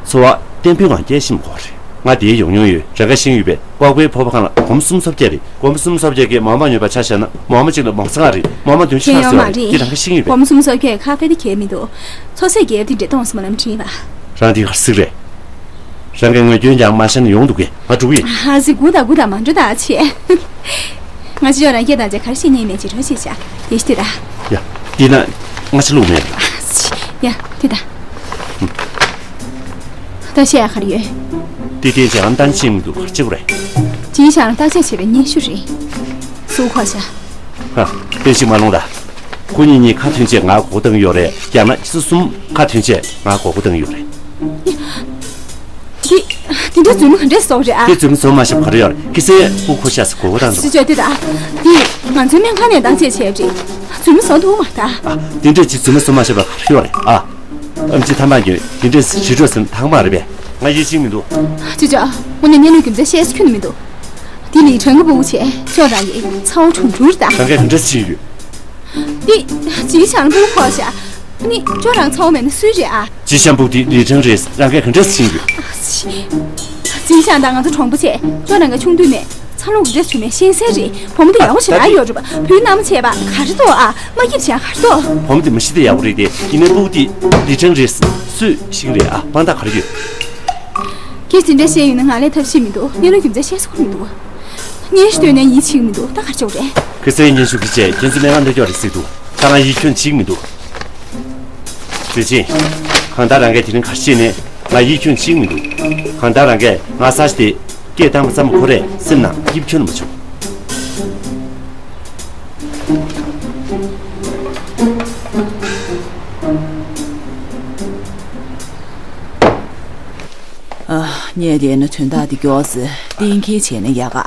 འཚོ་བ་བརྟན་པོའི་ངང་སྐྱེལ་ཤེས་པ་དགོས་རེད། ང་དེའི་ཡོང་མྱོང་ཡོད། རང་ག་ཤེས་ཡོད་པས། ཀོག་པའི་ཕོར་པ་གང་ལ་སྒོར་མོ་སུམ་ཅུ་སོ་བརྒྱད་རེད། སྒོར་མོ་སུམ་ཅུ་སོ་བརྒྱད་ཀྱིས་མ་འོངས་པ་ཉོས་པ་ཆ་བཞག་ན་མ་འོངས་པ་གཅིག་ལ་མང་སོང་ང་རེད། མ་འོངས་པ་བདུན་ཅུ་ཁེ་ཡོང་མ་ལྔ་སོང་ང་རེད། རེད། འདི་རང་ག་ཤེས་ཡོད་པས། སྒོར་མོ་སུམ་ཅུ་སོ་བརྒྱད་ཁ་ཧྥེ་དེ་གས་མི་འདུག་འཚོ་ཚད་རྒྱས་དེ་འདྲས་གཏོང་སྲིད་མ་ལམ་དྲིས་པ། རང་དེ་ག་ཟིག་རེད། རང་གི་ངོས་སྐྱོན་ཀྱང་མ་བཤད་ན་ཡོང་འདུག་གས། ང་འགྲོ་གི་ཡིན། ཨ་ཙི་སྒུག་དང་སྒུག་དང་མ་འགྲོ་ད་ཆེ། ང་ཅི་ཡོད་རང་སྐད་དང་ཅི་གར་ཤེས་ཉེས་མེད་ཅི་གྲོ་ཤེས་བྱ། དེ་ཤི་དེ་ད། ཡ། འདི་ན་ང་ཅི་ལུག་མེད། ཨ་ཙི། ཡ་དེ་ད། ད་བཤད་ཡ་ག་རེ་ཡོད། དེ་དེ་ཅང་ལྟ་ཤེས་མི་འདུག་ག་ཅི་རེད། ཅིའི་ཤང་ལ་བརྟག་དཔྱད་བྱས་པའི་སྙན་ཞུ་རེད། སུ་ཁོ་ཤ། ཧ། དཔེ་ཞིག་མ་ལོང་ད། ཁོ་གཉིས་གཉིས་ཁ་མཐུན་ཆེད་ང་གོ་བཏང་ཡོད་རེད། ཡང་ན་ཁྱི་སུ་གསུམ་ཁ་མཐུན་ཆེད་ང་གོ་བཏང་ཡོད་རེད། དེ་དེ་འདྲ་རྫུན་མ་ག་འདྲས་བཟོ་རེད་ཨ། དེ་རྫུན་མ་བཟོ་མ་ཤེས་ག་རེ་ཡོད་རེད། ཁྱི་སེ་སྤུ་གུ་ཤ་སི་གོ་བོ་དང་སུ་བཅོས་དེ་ད། དེ་ང་ཚོའི་སྨན་ཁང་ནས་བརྟག་དཔྱད་བྱས་རེད། རྫུན་མ་བཟོ་འདུག་མ་ད། ཨ། དེ་འདྲས་ཅིག་རྫུན་མ་བཟོ་མ་ཤེས་པ་ག་རེ་ཡོད་རེད་ཨ། ཨམ་ཆི་ཐ་མག་གི་དེ་འདྲས་རི་ཁྲོད་ཟིན་ཐང་མ་རེད་པས། ང་ཡིད་ཆེས་མི་འདུག་ཅི་ཅོ། དངོས་གནས་གཉེན་ལུས་རྒྱུ་མཚན་བཤད་ས་ཁྱོན་ནས་མི་འདུག་དེ་ལི་ཁྲང་གི་སྤུ་གུ་བྱས་ཅོ་ར་ཡི་ཚ་བོ་གྲུང་གྲུང་རེད་ད། རང་གས་ག་འདྲས་ཕྱིན་ཡོད། དེ་ཅིའི་ཤང་སྤུ་གུ་ཁོ་ཤ། ནི་ཅོ་རང་ཚ་བོ་མེད་ན་སུའི་རེད་ཨ། ཅི་ཤང་ཕུག་དེ་ལི་ཁྲང་རེད། རང་གས་ག་འདྲས་ཤེས་ཀྱི། ཅི་ཤང་དང་ང་ཚོ་གྲོང་པ་བྱས། ཅོ་རང་ག་ཆུང་དུས་ནས་ཚ་ལུག་ག་འདྲས་བྱུང་མེད་ཤེས་གསལ་རེད། བུ་མོ་དེ་ཡག་པོ་ཞེ་དྲག་ཡོད་རེད་པ། བུའི་མནའ་མ་བྱས་པ་ག་རེ་འདུག་ཨ། མ་སྐྱིད་ཤང་ག་རེ་འདུག་བུ་མོ་དེ་མ་ཤི་དེ་ཡག་པོ་རེད་དེ། ཡིན་ནའི་ཕུག་དེ་ལི་ཁྲང་རེད། སུས་ཤེས་རེད་ཨ། དཔང་རྟགས་ག་རེ་ཡོད། ཁྱེད་དེ་འདྲ་བཤད་ཡིན་ན་ང་ལས་ཐབས་ཤེས་མི་འདུག་གནས་ལུགས་རྒྱུ་མཚན་བཤད་ས་ཁུར་མི་འདུག་སྙན་ཞུ་སྟོན་ནས་ཡིད་ཆེས་མི་འདུག་ད་ག་རེ་བྱེད་དགོས་རེད། ཁ་སང་སྙན་ཞུ་གི་བྱས་ཁྱེད་ཚོ་སྨན་ཁང་འགྲོ་རྒྱུ་རེད་ཟེར་འདུག་ད་ང་ཡིད་ཁྱོན་ཆེས་མི་འདུག་ཟེར་ཅིང་། གང་ལྟར་རང་གིས་དེ་རིང་ག་རེ་བྱས་ནས་ང་ཡིད་ཁྱོན་ཆེས་མི་འདུག་གང་ལྟར་རང་གིས་ང་ས་ཞིག་དེ་སྐད་བཏང་པ་ཙམ་ཁོ་རས་སེམས་ནང་ཡིད་ཁྱོན་མ་བྱུང་། ཨ། ངས་བལྟས་ན་དོན་དག་འདི་མགྱོགས་སེ་གཏན་འཁེལ་བྱས་ན་ཡག་ག་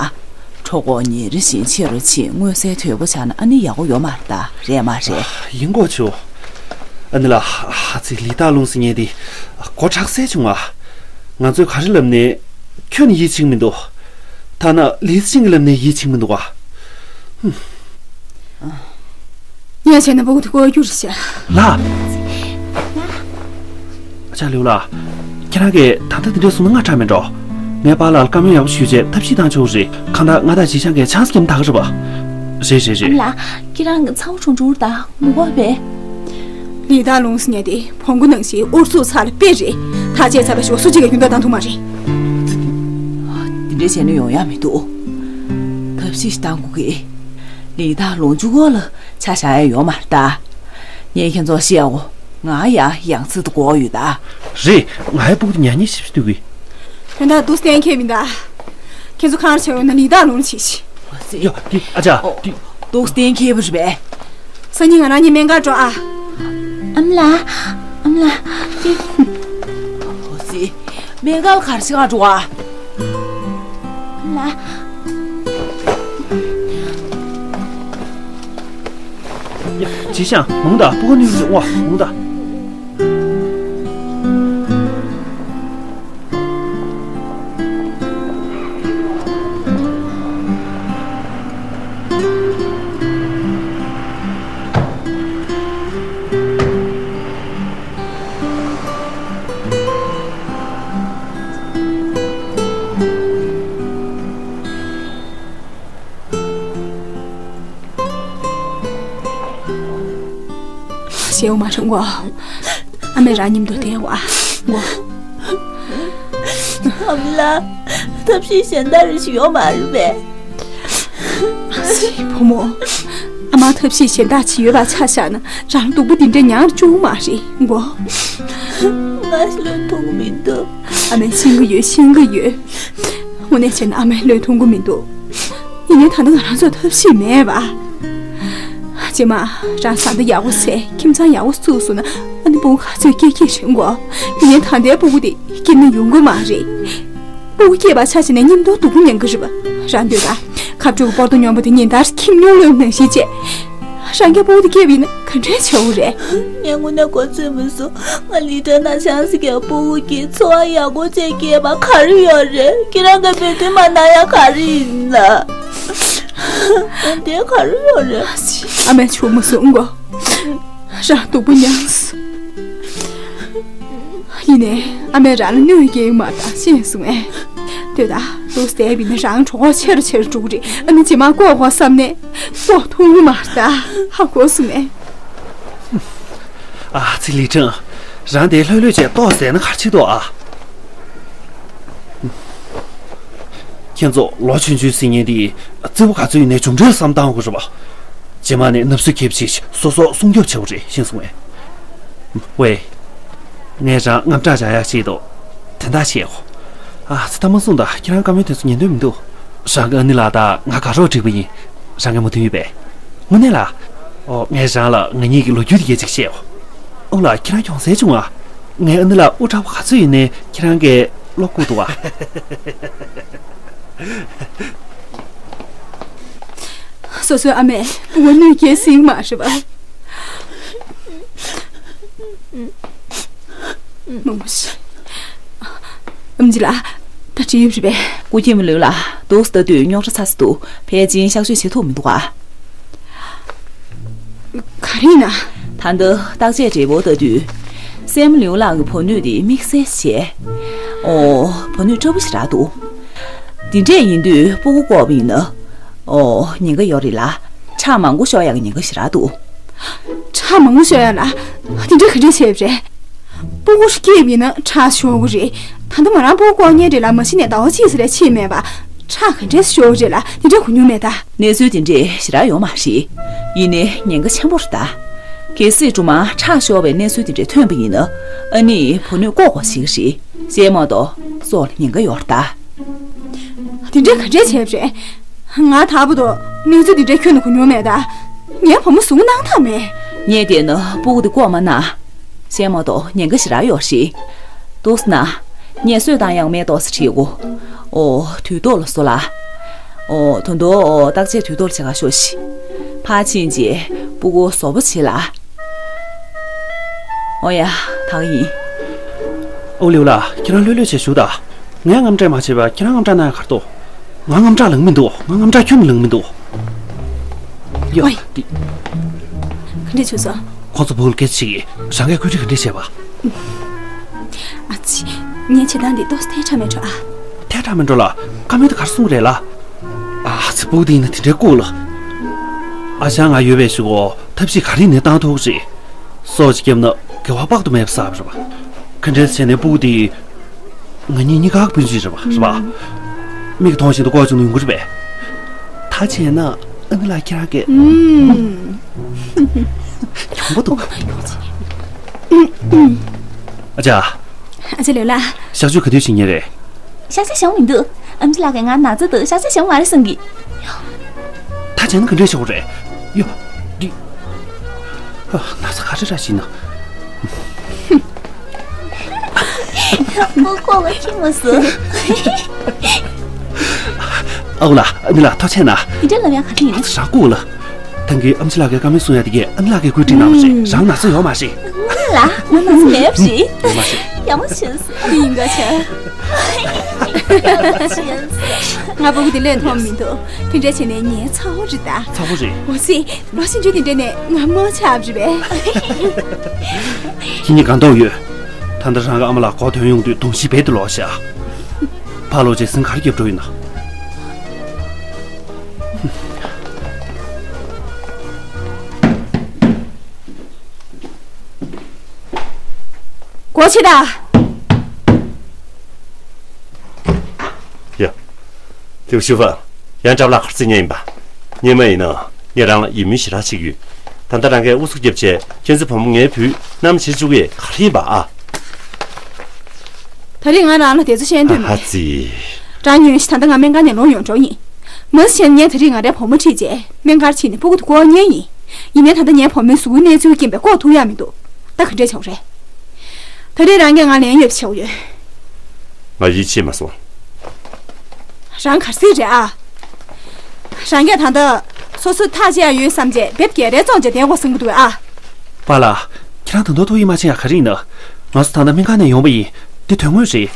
གྲོད་ཁོག་ཉིན་རེ་བཞིན་ཆེ་རུ་ཕྱིན། མངོན་གསལ་དོད་པོ་ཆགས་ན་ཨ་ནི་ཡག་པོ་ཡོད་མ་རེད་ད། རེད་མ་རེད། ཡིན་གོ་ཆོ། ཨ་ནི་ལ་ཧ་ཧ་ཙི་ལི་ཏཱ་ལུང་ཟེར་མཁན་དེ་མགོ་ཁྲག་སེ་བྱུང་ང་། ང་ཚོས་ག་རེ་ལབ་ནས་ཁྱོན་ནས་ཡིད་ཆེས་མི་འདུག་ཐ་ན་ལི་ཙི་ཅིང་གིས་ལབ་ནས་ཡིད་ཆེས་མི་འདུག་ག་ངས་བྱས་ན་ཕྲུ་གུ་དེ་བཀོལ་རྒྱུ་རེད་ཤག་ལགས། ཨ་ཅག་ལེའུ་ལགས། ཁྱེད་རང་གིས་ད་ལྟ་དེ་འདྲ་གསུངས་ན་ང་དྲག་མེད་འགྲོ། ངའི་པཱ་ལགས་ལ་བཀའ་མོལ་ཡག་པོ་ཞུས་བྱས་ཐབས་ཤེས་བཏང་ཆོག་རེད། གང་ལྟར་ང་དང་ཅི་ཤང་གིས་ཆང་ས་རྒྱབ་ན་ད་ག་རེད་པ། རེད་རེད་རེད། ཨ་མ་ལགས། ཁྱེད་རང་གི་ཚ་བོ་ཆུང་ཆུང་རེད་ད། ངུ་གོ་བས། ལི་ཏཱ་ལུང་ཟེར་མཁན་དེ་བོང་གུ་ནང་བཞིན་ཨུ་ཚུགས་ཚ་ལ་དཔེ་རེད། ཐག་བཅད་ཚར་བའི་ཞོ་སུ་གཅིག་གིས་རྒྱུན་དུ་བཏང་ཐུབ་མ་རེད། དེ་འདྲ་བྱས་ན་ཡོང་ཡ་མི་འདུག་ཐབས་ཤེས་ཤིག་བཏང་དགོས་ཀི། ལི་ཏཱ་ལུང་ཆུང་ཀོ་ལ་ཆ་བཞག་ཡ་ཡོད་མ་རེད་ད། ངས་ཁྱེད་ཚོར་བཤད་འོ། ང་ཡང་ཡང་སེ་དུ་གོ་ཡོད་ད། རེད། ང་ཡི་ཕྲུ་གུ་དེ་ཉག་ཉིག་ཞིག་ཞིག་འདུག་གི། དོན་དག་འདུག་སེ་གཏན་འཁེལ་མི་འདུག་ཁྱེད་ཚོ་གང་ལ་བྱེད་འོས་ན་ལི་ཏཱ་ལུང་ལ་བྱེད་ཤིག་ཡ། འདི་ཨ་ཅག་འོ། འདི། འདུག་སེ་གཏན་འཁེལ་བ་རེད་པས། སང་ཉིན་ང་རང་གཉིས་སྨན་ཁང་འགྲོ་ཨ། ཨ་མ་ལགས། ཨ་མ་ལགས། འདི། འོ་ཙི། སྨན་ཁང་ལ་ག་རེ་བྱེད་ག་འགྲོ་ཨ། ཨ་མ་ལགས། ཡ། ཅི་ཤང་། མོང་ད་ཕྲུ་གུ་ནི་ཝ་མོང་ད། ཞེའུ་མ་རུང་གོ། ཨ་མས་རང་མཉམ་དུ་བསྡད་འོ་ཨ། འོ། ཨ་མ་ལགས། ཐབས་ཤེས་གཞན་དག་རེ་ཞིག་ཡོད་མ་རེད་པས། ཨ་ཙི་བུ་མོ། ཨ་མ་ཐབས་ཤེས་གཞན་དག་ཅིག་ཡོད་པ་ཆ་བཞག་ན་རང་སྡུག་པོ་འདི་འདྲ་མྱངས་བཅུག་མ་རེད་འོ། ང་བློས་ཐོངས་མི་འདུག་ཨ་མས་ཤེས་ཀྱི་ཡོད། ཤེས་ཀྱི་ཡོད། དངོས་གནས་བྱས་ན་ཨ་མས་བློས་ཐོངས་ཀྱི་མི་འདུག་ཡིན་ནའི་ད་ལྟ་ང་རང་ཚོར་ཐབས་ཤེས་མེད་པ། རྗེས་མ་རང་བཟའ་ཟླ་ཡག་པོ་བྱས། ཁྱིམ་ཚང་ཡག་པོ་བཙུགས་སོང་ན་ཨ་ནི་ཕྲུ་གུ་ག་ཚོད་སྐྱེ་སྐྱེ་རན་གོ། ཡིན་ནའི་ད་ལྟའི་ཕྲུ་གུ་དེ་སྐྱེ་ན་ཡོང་གི་མ་རེད། ཕྲུ་གུ་སྐྱེས་པ་ཆ་བཞག་ན་མཉམ་དུ་སྡུག་པོ་མྱོང་གི་རེད་པ། རང་ལྟོས་དང་། ཁ་སྤྲོད་ཀྱི་སྤོ་ཏོ་སྨྱོན་པ་དེ་ཉིན་ལྟར་ཁྱིམ་ཉུང་ལོས་ནང་བཞིན་བྱས། རང་གི་ཕྲུ་གུ་དེ་སྐྱེས་པ་ཡིན་ན་ག་འདྲས་བྱེད་འོ་རེད། ངས་དངོས་གནས་མགོ་ཚོད་མི་སོང་། ང་ལི་ཏཱ་ན་ཆང་ས་གི་ཕྲུ་གུ་གི་འཚོ་བ་ཡག་པོ་བྱས་སྐྱེས་པ་ག་རེ་ཡོད་རེད། ཁྱེད་རང་གི་མོས་མཐུན་མ་གནང་ཡ་ག་རེ་ཡིན་ལ། འདི་ག་རེ་ཡོད་རེད། ཨ་མས་ཆུ་མ་གསུང་གོ། རང་སྡུག་པོ་མྱངས་སོང་། ཡིན་ནའི་ཨ་མས་རང་ལ་གནོད་སྐྱེལ་མ་བཏང་ཤེས་སོང་ངས། ལྟོས་དང་། འདུག་སེ་བསྡད་པ་ཡིན་ན་རང་གྲོད་ཁོག་ཆེ་རུ་ཆེ་རུ་འགྲོ་གི་རེད། ཨ་ནི་རྗེས་མ་བཀོག་དགོས་བསམ་ནས་བཀོག་ཐུབ་ཀྱི་མ་རེད་ད། ཧ་གོ་སོང་ངས། ཨ་ཙི་ལི་ཁྲང་། རང་དེ་ལྷོད་ལྷོད་བྱས་ཏོག་ཟས་ན་ག་རེ་བྱེད་དོ་ཨ། ཁྱེད་ཚོ་ལོ་ཆུང་ཆུང་ཟེར་མཁན་དེ་རྩེ་བོ་ག་ཚོད་ཡིན་ནའི་མཇུག་འབྲས་བསམ་བཏང་དགོས་རེད་པ། རྗེས་མ་ནས་ནབ་སུ་ཁེབས་ཤིག་སོ་སོ་སྲུང་སྐྱོབ་བྱེད་དགོས་རེད། ཤེས་སོང་ངས། ཝེ། ངས་རང་དངངས་སྐྲག་བྱ་ཡག་ཅིག་འདུག་དོན་དག་བཤད་གོ། ཨ་ཙི་ད་མ་གསུངས་དང་། ཁྱེད་རང་བཀའ་མོལ་དེ་ཚོ་ཉན་འདོད་མི་འདུག་རང་གི་ཨ་ནེ་ལགས་དང་ང་དགའ་རོགས་བསྒྲིགས་པ་ཡིན། རང་གིས་མོས་མཐུན་ཡོད་པས། དངོས་གནས་ལ། ཨོ་ངས་རང་ལ་ང་གཉིས་ཀྱི་ལོ་རྒྱུས་དེ་སྐད་ཅིག་བཤད་འོ། ཨོ་ལགས་ཁྱེད་རང་གྱོང་གསལ་བྱུང་ཨ། ངའི་ཨ་ནེ་ལགས་དབུ་དྲག་པོ་ག་ཚོད་ཡིན་ནའི་ཁྱེད་རང་གིས་བློ་བཀུག་འདུག་ཨ། སོ་སོའི་ཨ་མས་ཕྲུ་གུ་གནོད་སྐྱེལ་སྲིད་མ་རེད་པ། མང་པོ་ཞིག་ཨམ་ཆི་ལགས། ད་འགྲིག་ཡོད་རེད་པས། སྐུ་མཁྱེན་མི་ལོས་ལ། འདུག་སེ་ལྟ་དུས་རྙོག་དྲ་ཚ་ས་འདུག་ཕལ་ཆེར་གཤག་བཅོས་བྱེད་ཐུབ་མི་འདུག་ཨ། ག་རེ་ཡིན་ན། ད་ལྟ་བརྟག་དཔྱད་བགྲེས་པོ་ལྟ་དུས། སྲས་མོ་ལིའུ་ལགས་ཀྱི་བུ་སྣོད་དེ་དམིགས་བསལ་བྱས། ཨོ། བུ་སྣོད་སྤྲ་པོ་ཞེ་དྲག་འདུག་དེ་འདྲས་ཡིན་དུས་སྤུ་གུ་བཀོག་པ་ཡིན་ན། ཨོ། ཉེན་ཁ་ཡོད་རེད་ལ། ཁྲག་མང་པོ་ཤོར་ཡག་གི་ཉེན་ཁ་ཞེ་དྲག་འདུག་ཁྲག་མང་པོ་ཤོར་ཡག་ལ། དེ་འདྲས་ག་འདྲས་བྱས་པ་རེད། སྤུ་གུ་སྐྱེས་པ་ཡིན་ན་ཁྲག་ཤོར་གི་རེད། ད་ལྟ་ང་རང་སྤུ་གུ་བཀོག་མཁན་རེད་ལ། མ་གཞི་ནས་ཟླ་བ་གཅིག་ཙམ་ལས་ཕྱིན་མེད་པ། ཁྲག་ག་འདྲས་ཤོར་གི་རེད་ལ། དེ་འདྲས་གོ་མྱོང་མེད་ད། གནས་ཚུལ་དེ་འདྲས་ཞེ་དྲག་ཡོད་མ་རེད། ཡིན་ནའི་ཉེན་ཁ་ཆེན་པོ་རེད་ད། གལ་སྲིད་སྦྲུམ་མ་ཁྲག་ཤོར་བའི་གནས་ཚུལ་དེ་འདྲས་ཐོན་པ་ཡིན་ན། ཨ་ནི་བུ་སྣོད་བཀོག་དགོས་ཀྱི་རེད། གཞན་མ་གཏོགས་སྲོག་ལ་ཉེན་ཁ་ཡོད་རེད་ད། དེ་འདྲས་ག་འདྲས་བྱས་པ་རེད། ང་ད་བར་དུ་གནས་ཚུལ་དེ་འདྲས་ཁྱོན་ནས་གོ་མྱོང་མེད་ད། ངའི་བུ་མོ་གཟུགས་སྣང་དག་མེད། ངས་བལྟས་ན་སྤུ་གུ་དེ་བཀོག་མ་ན། གཞན་མ་གཏོགས་ཉེན་ཁ་ཞེ་དྲག་ཡོད་རེད། འདུག་སེ་ན། ངས་གསོས་བཏང་ཡག་སྨན་ཏོག་ཙམ་བྲིས་གོ། ཨོ། དུས་ཐོག་ལ་བཟོ་ལ། ཨོ། ད་དུང་། ཨོ། བརྟག་དཔྱད་དུས་ཐོག་ལ་བྱེད་ག་ཤོག་ཤིག་ཕར་ཕྱིན་རྗེས་སྤུ་གུ་བཟོ་པོ་བྱེད་ལ། ཨོ་ཡ། ད་ག་ཡིན། ཨོ་ལེའུ་ལགས། ཁྱེད་རང་ལྷོད་ལྷོད་བྱས་བཞུགས་དང་། ངས་དངངས་སྐྲག་མ་བྱས་པར་ཁྱེད་རང་དངངས་སྐྲག་གནང་ཡག་ག་རེ་འདུག་ང་དངངས་སྐྲག་ལངས་མི་འདུག་ང་དངངས་སྐྲག་ཁྱོན་ནས་ལངས་མི་འདུག་ཡ། ཝེ། འདི། ག་འདྲས་བྱུང་སོང་། ཁོང་ཚོ་བོད་ལ་སྐད་ཆ་བྱེད་ཀྱི། རང་གིས་བཀོད་སྒྲིག་ག་འདྲས་བྱས་པ། ཨ་ཙི། ངའི་བྱེད་སྟངས་འདི་ཏོག་ཙམ་ཐལ་དྲགས་མེད་འགྲོ་ཨ། ཐལ་དྲགས་མེད་འགྲོ་ལ། བཀའ་མོལ་དེ་ག་རེ་གསུང་གི་རེད་ལ། ཨ་ཙི། སྤུ་གུ་དེ་ཡིན་ན་དེ་འདྲའི་ལྐུགས་ལ། ཨ་ཅག་ང་ཡོད་པའི་གཞུག་གུ་ཐབས་ཤེས་ག་རེ་ཡིན་ནའི་བཏང་ཐུབ་ཀྱི་རེད། སྲོག་ཅིག་བརྒྱབ་ན་འགལ་བ་དཔག་ཏུ་མེད་པ་བསགས་པ་རེད་པ། ག་འདྲས་བྱས་ནའི་སྤུ་གུ་དེ། ང་གཉིས་གཉིས་ཀ་སྤུན་མཆེད་རེད་པ། རེད་པ། མིག་མཐོང་བཞིན་དུ་ལྐོག་བྱུང་ནས་ཡོང་གི་རེད་པས། ད་བྱས་ན་ཨ་ནེ་ལགས་ཁྱེད་རང་གིས། ཨུམ། གྱོང་པོ་འདུག་ཨ་ཅག་ཨ་ཅག་ལོས་ལ། གཤག་བཅོས་ག་དུས་བྱེད་མཁན་རེད། གཤག་བཅོས་བྱུང་མི་འདུག་ཨེམ་ཆི་ལགས་ཀྱིས་ང་ན་ཚ་འདུག་གཤག་བཅོས་བྱུང་མ་རེད་གསུང་གི། ད་བྱས་ན་ག་འདྲས་བྱེད་དགོས་རེད། ཡོ། འདི། ཨ། ན་ཚ་ག་རེ་ར་བྱིན་ན། སྤུ་གུ་ལ་ཁྱི་མ་ཟ། ཨ་ཁུ་ལགས། ཨ་ནེ་ལགས་ཐུགས་རྗེ་གནང་། འདི་འདྲ་ལབ་ཡག་ག་རེ་ཡིན། རང་ལྐུགས་ལ། ད་གིན་ཨེམ་ཆི་ལགས་ཀྱིས་བཀའ་མོལ་གསུང་ཡག་དེ་གས་ཨ་ནེ་ལགས་ཀྱིས་བཀོད་སྒྲིག་གནང་བ་རེད། རང་ན་ཚ་ཡོད་མ་རེད། ཨ་ནེ་ལགས། ང་ན་ཚ་མེད་པ་རེད། ཡོད་མ་རེད། ཡག་པོ་བྱུང་སོང་། ཡིན་ག་ཆ། ང་སྤུ་གུ་དེ་ལས་མཐོང་མི་འདུག་དེ་འདྲ་བྱས་ནས་ངའི་ཚ་བོ་རེད་ད། ཚ་བོ་རེད། འོ་ཙི། ལོ་ཕྱིན་རྒྱུ་དེ་འདྲ་ནས་ང་མོ་ཆགས་པ་རེད་པས། ཁྱེད་གཉིས་གང་དོགས་ཡོད། ད་ལྟ་རང་གི་ཨ་མ་ལགས་གོ་དོན་ཡོང་དུས་གདོང་ཞིག་རྦད་དེ་ལོག་བཞག་ཕར་ལོག་བྱས་ཟིན་ག་རེ་རྒྱབ་འགྲོ་ཡིན་ན། སྒོ་ཕྱེ་དང་། ཡ། ལིའུ་ཞུ་ཧྥང་། ཡང་སྐྲ་ལག་ཁར་རྩི་ཉན་ཡིན་པ། སྔོན་མ་ཡིན་ན་ངས་རང་ལ་ཡིད་སྨོན་ཞེ་དྲག་བྱེད་ཀྱི་ཡོད། ད་ལྟ་རང་གིས་ཨུ་ཚུགས་རྒྱབ་བྱས་ཁྱེད་ཚོའི་བུ་མོ་ངའི་བུས་མནའམ་བྱེད་བཅུག་གི་ག་རེ་ཡིན་པ་ཨ། ད་རེས་ང་རང་ལ་དེ་ཚོ་བཤད་འདོད་མེད། ཨ་ཙི། རང་ཉོན་ཞིག་ད་ལྟ་ང་སྨན་ཁང་ནས་ལོག་ཡོང་འགྲོ་ཡིན། མ་གཞི་ངས་ད་རེས་ང་རའི་བུ་མོ་ཁྲིད་བྱས་སྨན་ཁང་ཕྱིན་ནས་སྤུ་གུ་དེ་བཀོག་མཁན་ཡིན། ཡིན་ནའི་ད་ལྟ་ངའི་བུ་མོའི་གཟུགས་པོའི་གནས་ཚུལ་རྐྱེན་པས་བཀོག་ཐུབ་ཡག་མི་འདུག་ད་ག་འདྲས་བྱེད་དགོས་རེད། ད་རེས་རང་གིས་ང་ལན་ཡོད་པ་བྱེད་དགོས་ཡོད། ང་ཡིད་ཆེས་མ་སོང་། རང་ག་རེ་ཟེར་རེད་ཨ། རང་གིས་ད་ལྟ་སོ་སོ་ཐག་བཅད་ཡག་ཡོད་བསམ་བྱས་དེབ་རྒྱལ་རལ་བཙོང་བྱས་བསྡད་དགོས་བསམ་གྱི་འདུག་ཨ། པཱ་ལགས། ཁྱེད་རང་ད་དུང་ཐུགས་ཡིད་མ་ཆེས་ཡག་ག་རེ་ཡིན་ན། ང་ཚོ་ད་ལྟ་སྨན་ཁང་ནས་ཡོང་པ་ཡིན། འདི་དོན་དངོས་རེད།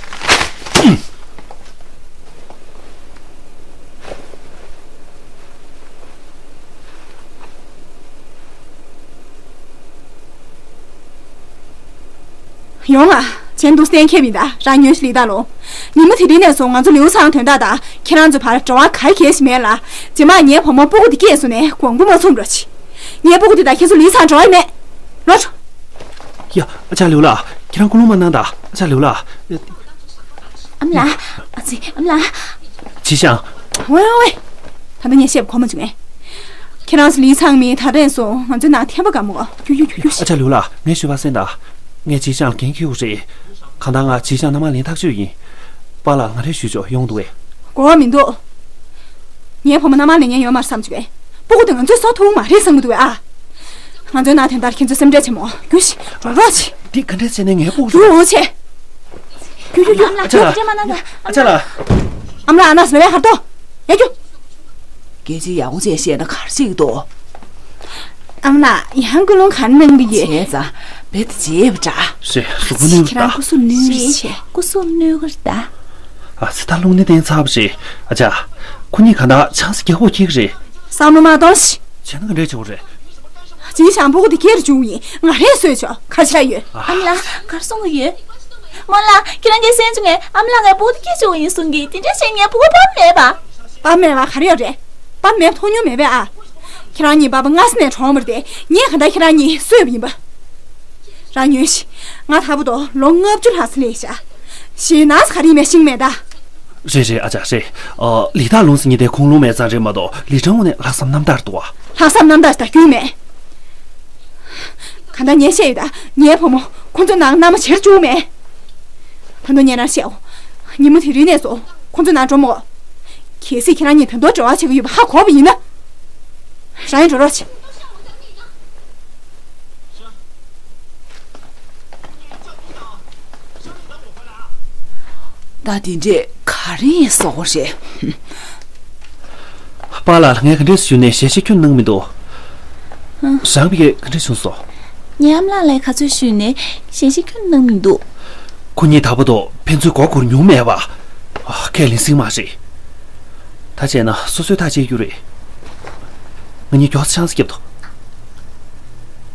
ཡོང་ང་། གཞན་དུ་གཏན་འཁེལ་མི་གདའ། རང་ཉོན་ཞིག་ལི་ད་ལོ། ཉི་མ་དེ་རིང་ནས་བཟུང་ང་ཚོ་ལིའུ་ཚང་དོན་དག་དང་ཁྱེད་རང་ཚོ་བར་འབྲེལ་བ་ག་གེ་ཞིག་མེད་ལ། རྗེས་མ་ངའི་བུ་མོ་སྤུ་གུ་དེ་སྐྱེས་སོང་ནས་དགོངས་པ་མ་ཚོམ་རོགས་གྱིས། ངའི་སྤུ་གུ་དེ་དང་ཁྱེད་ཚོ་ལིའུ་ཚང་འབྲེལ་བ་མེད། ལོག་འགྲོ། ཡ། ཨ་ཅག་ལིའུ་ལགས། ཁྱེད་རང་ཀུན་སློང་མ་གནང་དང་། ཨ་ཅག་ལིའུ་ལགས། ཨ་མ་ལགས། ཨ་ཙི། ཨ་མ་ལགས། ཅི་ཞང་། ཝེ་ཝེ། ད་ལྟ་ངས་བཤད་པ་གོ་མ་བྱུང་ངས། ཁྱེད་རང་ཚོ་ལིའུ་ཚང་མི་ད་རེས་སོང་ང་ཚོའི་ནང་འཐེན་པ་དགའ་མོ། ཡུ་ཡུ་ཡུ་ཡུ། ཨ་ཅག་ལིའུ་ལགས། ངས་ཞུས་པ་གསན་དང་། ངས་ཅི་ཞང་ལ་འགན་འཁྱེར་དགོས་རེད། གང་ལྟར་ང་ཅི་ཞང་མནའ་མ་ལེན་ཐག་ཆོད་ཡིན། པཱ་ལགས་ང་རེ་ཞུས་ཆོག་ཡོང་འདུག་གས། གོ་བ་མི་འདུག་ངའི་བུ་མོ་མནའ་མ་ལེན་མཁན་ཡོད་མ་རེད་བསམ་བྱུང་བས། སྤུ་གུ་དེ་ང་ཚོས་བཟོ་ཐུབ་མ་རེད་བསམ་གྱི་འདུག་བས་ཨ། ང་ཚོའི་ནང་དོན་ལྟར་ཁྱེད་ཚོས་སེམས་ཁྲལ་བྱེད་མོ། རྒྱུགས་ཤིག་འགྲོ་རོགས་བྱེད། འདི་ག་འདྲས་བྱས་ནས་ངའི་སྤུ་གུ། རྒྱུགས་འོ་བྱེད། རྒྱུགས་རྒྱུགས་རྒྱུགས། ཨ་ཅག་ལགས། ཨ་ཅག་ལགས། ཨ་མ་ལགས་ཨ་ན་ཟེར་བའི་ཧར་ཏོ། ཡ་རྒྱུགས། སྐད་ཆ་ཡག་པོ་བྱས་བཤད་ན་ག་རེ་བྱེད་ཀྱི་འདུག་ཨ་མ་ལགས་ཡང་ཀུན་སློང་ག་རེ་གནང་གི་ཡོད། བྱས་ཙང་རྦད་དེ་བརྗེད་པ་འདྲ། རེད། གཟུགས་པོ་ནོར་ཁྱེད་རང་ད། སྐུ་གཟུགས་ནོར་རེད་བྱས། སྐུ་གཟུགས་ནོར་གི་རེད་ད། ཨ་ཙི། ད་རླུང་ནད་བསྟེན་ཚར་བ་རེད། ཨ་ཅག་ཁོ་གཉིས་གང་ལྟར་ཆང་ས་རྒྱག་དགོས་ཁེལ་གི་རེད། བསམ་བློ་མ་གཏོང་ཤིག་བྱས་ན་ག་འདྲས་བྱེད་དགོས་རེད། ཅིན་ཞང་། སྤུ་གུ་དེ་སྐྱེས་རུ་བཅུག་ཡིན། ང་རས་གསོས་ཆོག། ག་རེ་བྱས་ཡོད། ཨ་མ་ལགས། ག་རེ་གསུང་གི་ཡོད། རྨོ་ལགས། ཁྱེད་རང་གིས་གསན་བྱུང་ངས་ཨ་མ་ལགས་ངའི་སྤུ་གུ་དེ་སྐྱེས་བཅུག་ཡིན་གསུང་གི། དེ་འདྲ་བྱས་ངའི་སྤུ་གུ་ཕ་མ་མེད་པ། ཕ་མ་མེད་པ་ག་རེ་ཡོད་རེད། ཕ་མ་མེད་པ་མཐོང་མྱོང་མེད་པས་ཨ། ཁྱེད་རང་གཉིས་པ་ཕ་སྔ་ས་ནས་གྲོངས་པ་རེད་དེ། ངས་གང་ལྟར་ཁྱེད་རང་གཉིས་གསོས་པ་ཡིན་པ། རང་ཉོན་ཞིག། ང་ད་བར་དུ་ལོ་ལྔ་བཅུ་ལྷག་ཙམ་སླེབས་ཤག། ཞེད་སྣང་ག་རེ་ཡིན་མིན་ཤེས་མེད་ད། རེད་རེད། ཨ་ཅག་རེད། ཨ། ལི་ཐང་ལུང་ཟེར་མཁན་དེ་ཁུངས་ལུང་མེད་ཙང་རེད་མ་གཏོགས་ལི་ཁྲང་དངོས་གནས་ལྷག་བསམ་རྣམ་དག་འདུག་ཨ། ལྷག་བསམ་རྣམ་དག་ད་རྒྱུས་མེད། གང་ལྟར་ངས་བཤད་ཡོད་ད། ངའི་བུ་མོ་ཁོ་ཚོའི་ནང་མནའ་མ་བྱེད་བཅུག་མེད། ད་དུང་ངས་རང་བཤད་འོ། ཉིན་མོ་དེ་རིང་ནས་བཟུང་ཁོ་ཚོའི་ནང་འགྲོ་མ་དགོས། གལ་སྲིད་ཁྱེད་རང་གཉིས་ད་དུང་འབྲེལ་བ་བྱེད་ཀྱི་ཡོད་པ་ཧ་གོ་བ་ཡིན་ན། རང་ཡང་འགྲོ་རོགས་བྱེད། ད་དེ་འདྲས་ག་རེ་ཡིན་བཟོ་དགོས་རེད། པཱ་ལགས་ལ་ངས་ག་འདྲས་ཞུས་ནས་ཞལ་བཞེས་ཁྱོན་གནང་མི་འདུག། ཨ། རང་གིས་ག་འདྲས་བྱུང་སོང་། ངའི་ཨ་མ་ལགས་ལ་ག་ཚོད་ཞུས་ནས་ཞལ་བཞེས་ཁྱོན་གནང་མི་འདུག། ཁོ་གཉིས་ད་བར་དུ་ཕན་ཚུན་མགོ་སྒུར་མྱོང་མེད་པ། ཁས་ལེན་སྲིད་མ་རེད། ད་བྱས་ན་སོ་སོས་ཐག་བཅད་རྒྱུ་རེད། ང་གཉིས་མགྱོགས་ཙམ་ཆང་ས་བརྒྱབ་དོ།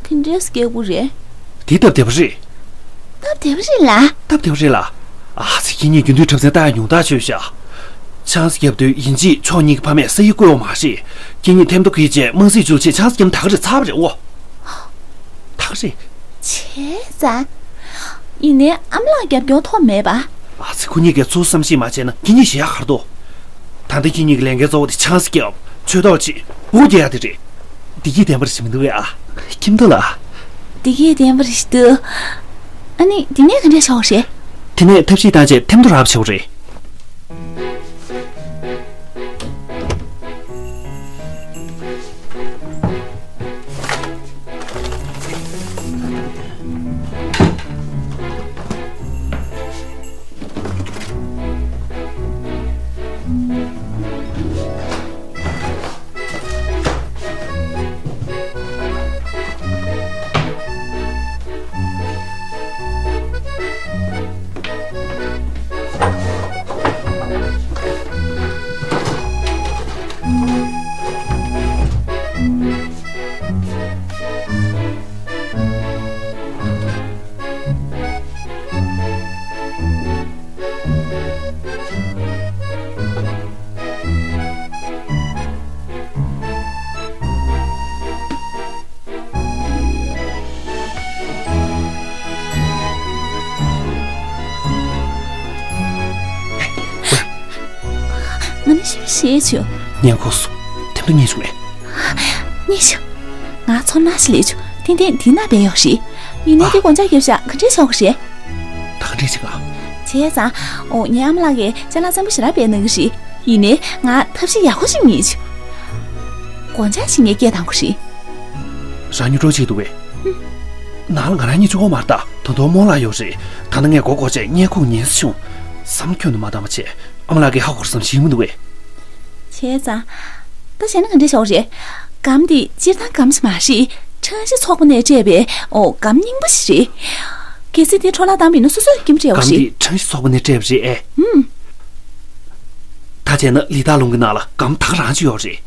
ག་འདྲས་སྐྱག་པ་རེད། དེ་སྟབས་བདེ་པོ་རེད། སྟབས་བདེ་པོ་རེད་ལ། སྟབས་བདེ་པོ་རེད་ལ། ཨ་ཙི། ཁྱེད་གཉིས་རྒྱུན་དུ་གྲབས་ཚན་ལྟ་ཡག་ཉུང་ཐག་ཆོད་ཤག། ཆང་ས་བརྒྱབ་དུས་ཡིན་གཅིག་ཕྱོགས་གཉིས་ཀྱི་ཕ་མས་ས་ཡིག་བཀོད་པ་མ་ཤེས། ཁྱེད་གཉིས་ཐེམ་ཐོ་བཀོད་རྗེས་དམངས་སྲིད་བཅུ་གཅིག་ཆང་ས་བརྒྱབ་ན་ད་ག་རེད། ཚར་བ་རེད་འོ། ད་ག་རེད། བྱས་ཙང་། ཡིན་ནའི་ཨ་མ་ལགས་རྒྱབ་སྐྱོར་ཐོབ་མེད་པ། ཨ་ཙི། ཁོ་གཉིས་ཀས་ཚུར་བསམ་ཤེས་མ་བྱས་ན་ཁྱེད་གཉིས་ཞེད་ཡག་ག་རེ་འདུག། ད་ལྟ་ཁྱེད་གཉིས་ཀྱི་ལས་འགན་གཙོ་བོ་དེ་ཆང་ས་བརྒྱབ། ཆོས་ཐོག་ཅིག་སྤུ་གུ་སྐྱེ་ཡག་དེ་རེད། བདེ་སྐྱིད་ལྡན་པ་རེ་ཞིག་མི་འདུག་གས་ཨ། ཁྱིམ་ཐོག་ལ། བདེ་སྐྱིད་ལྡན་པ་རེ་ཞིག་འདུག། ཨ་ནི་དེ་ནས་ག་འདྲས་ཆགས་པ་རེད། དེ་ནས་ཐབས་ཤེས་བཏང་རྗེས་ཐེམ་ཐོ་རག་པ་བྱེད་དགོས་རེད། ང་ནི་ཞེ་པོ་ཞེད་བྱུང་། ཉན་ཁོག་སོང་། ཐེམ་ཐོ་རྙེད་བྱུང་ངས། རྙེད་བྱུང་། ང་ཚོར་སྣང་ཞིག་སླེབས་བྱུང་། ཏན་ཏན་འདི་ན་སྦས་ཡོད་རེད། ཡིན་ནའི་ཨ། དེ་སྒོ་ལྕགས་བརྒྱབ་བཞག། ག་འདྲས་བྱེད་དགོས་རེད། ད་ག་འདྲས་བྱེད་ག། བྱས་ཙང་། འོ། ངའི་ཨ་མ་ལགས་ཀྱིས་ཅ་ལག་བཙན་པོ་ཞེ་དྲག་སྦས་གནང་གི་རེད། ཡིན་ནའི་ང་ཐབས་ཤེས་ཡག་པོ་ཞིག་རྙེད་བྱུང་། སྒོ་ལྕགས་ཤིག་ངས་སྐད་བཏང་དགོས་རེད། རང་ཉིད་སྤྲོ་ཅིག་འདུག་གས། ནང་ལ་ང་རང་གཉིས་གཅིག་པོ་མ་རེད་ད། ད་དུང་རྨོ་ལགས་ཡོད་རེད། ད་ནི་ངས་མགོ་སྐོར་བྱས་ཉལ་ཁུག་ཉལ་ས་བྱུང་། བསམ་ཁྱོན་དུ་མ་བཏང་བ་བྱས། ཨ་མ་ལགས་ཀྱིས་ཧ་གོ་བསམ་ཞིག་མི་འདུག་གས། བྱས་ཙང་། ད་བྱས་ན་ག་འདྲས་བྱེད་དགོས་རེད། སྒམ་འདི་སྤྱིར་བཏང་སྒམ་ཞིག་མ་རེད། ཁྲང་ཞི་ཚོགས་པ་ནས་སྤྲད་པའི། འོ། སྒམ་རྙིང་པ་ཞིག་རེད། གལ་སྲིད་དེ་འཕྲོ་བརླག་བཏང་བ་ཡིན་ན་སོ་སོས་ཁྱིམ་སྤྲད་དགོས་རེད། སྒམ་འདི་ཁྲང་ཞི་ཚོགས་པ་ནས་སྤྲད་པ་རེད་ཨེ། ཧུམ། ད་བྱས་ན་ལི་ཐང་ལུང་གི་ནང་ལ་སྒམ་ད་ག་རང་ཅིག་ཡོད་རེད།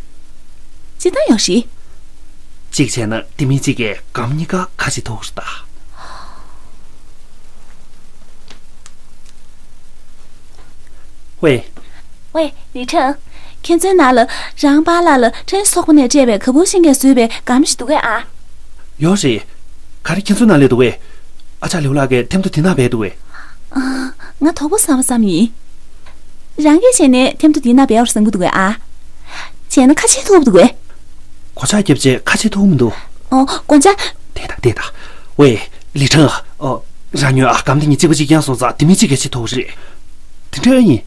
སྤྱིར་བཏང་ཡོད་རེད། གཅིག་བྱས་ན་དེ་མིན་གཅིག་གིས་སྒམ་གཉིས་ཀ་ཁ་ཕྱེ་ཐུབ་རེད་ད། ཝེ། ཝེ། ལི་ཁྲང་། ཁྱེད་ཚོའི་ནང་ལ་རང་པཱ་ལགས་ལ་ཁྲང་ཞི་ཚོགས་པ་ནས་སྤྲད་པའི་ག་པུའུ་ཤིན་གྱིས་བཟོས་པའི་སྒམ་ཞིག་འདུག་གས་ཨ། ཡོད་རེད། ག་རེ་ཁྱེད་ཚོའི་ནང་ལ་འདུག་གས། ཨ་ཅག་ལིའུ་ལགས་ཀྱིས་ཐེམ་ཐོ་དེ་ན་སྦས་འདུག་གས། ཨ། ང་དོགས་པ་ཟ་བ་ཙམ་ཡིན། རང་གིས་བྱས་ནས་ཐེམ་ཐོ་དེ་ན་སྦས་པ་རེད་བསམ་གྱི་འདུག་གས་ཨ། བྱས་ན་ཁ་ཕྱེ་ཐུབ་འདུག་གས། སྒོ་ལྕགས་བརྒྱབ་བྱས་ཁ་ཕྱེ་ཐུབ་མི་འདུག། ཨོ། སྒོ་ལྕགས། བལྟས་དང་བལྟས་དང་། ཝེ། ལི་ཁྲང་། ཨོ། རང་ཉོན་ཨ། སྒམ་དེ་གཉིས་གཅིག་པ་གཅིག་རྐྱང་སོང་ཙང་དེ་མིན་གཅིག་གིས་ཕྱེ་ཐུབ་རེད། དེ་འདྲ་ཡིན།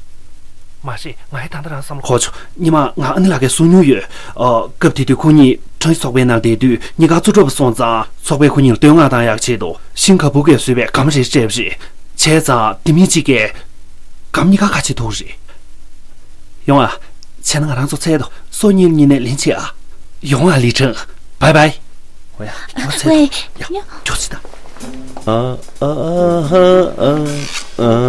མ་རེད། ང་ཡི་ད་ལྟ་རང་བསམ་བློ་འཁོར་བྱུང་། ཉི་མ་ང་ཨ་ནེ་ལགས་ཀྱིས་གསུང་མྱོང་ཡོད། ཨོ། སྐབས་དེ་དུས་ཁོང་གཉིས་ཁྲང་ཞི་ཚོགས་པའི་ནང་བསྡད་དུས་གཉིས་ཀ་རྩོད་པ་སོང་ཙང་ཚོགས་པས་ཁོང་གཉིས་ལ་བསྟོད་བསྔགས་བཏང་ཡག་ཆེད་དུ་ཤིན་ག་པུའུ་གིས་བཟོས་པའི་སྒམ་རེ་སྤྲད་པ་རེད། བྱས་ཙང་དེ་མིན་གཅིག་གིས་སྒམ་གཉིས་ཀ་ཁ་ཕྱེ་ཐུབ་རེད། ཡོང་ཨ། བྱས་ན་ང་རང་ཚོ་ཚལ་དུ་སོ་གཉིས་གཉིས་ནས་ལེན་བྱེད་ཨ། ཡོང་ཨ་ལི་ཁྲང་། བའི་བའི། འོ་ཡ། ཡོང་ཨ་ཚལ་དུ། ཝེ། ཡ། ཡ། མགྱོགས་བྱེད་ད། ཨ་ཨ་ཨ་ཨ་ཨ།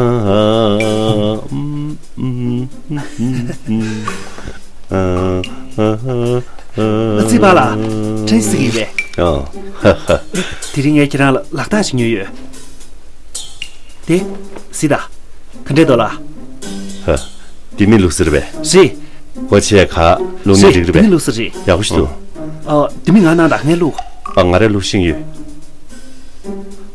ཨ་ཙི་པཱ་ལགས། ཁྲང་ཞི་ཟེར་གྱི་ཡིན་པས། ཨང་། ཧ་ཧ། དེ་རིང་ངས་ཁྱེད་རང་ལ་ལག་རྟགས་ཤིག་ཉོས་ཡོད། དེ། གཟིགས་དང་། ག་འདྲས་འདུག་ལགས། ཧ། ལྡེ་མིག་བླུགས་ཟེར་བས། རེད། སྒོ་ཕྱེ་ཁ་བླུགས་ནས་རེད། འགྲིག་རེད་ལྡེ་མིག་པས། བླུགས་ས་རེད། ཡག་པོ་ཞིག་འདུག་ཨ། ལྡེ་མིག་ང་གནང་དང་། ངས་བླུགས། ཨ། ང་རས་བླུགས་ཤེས་ཡོད།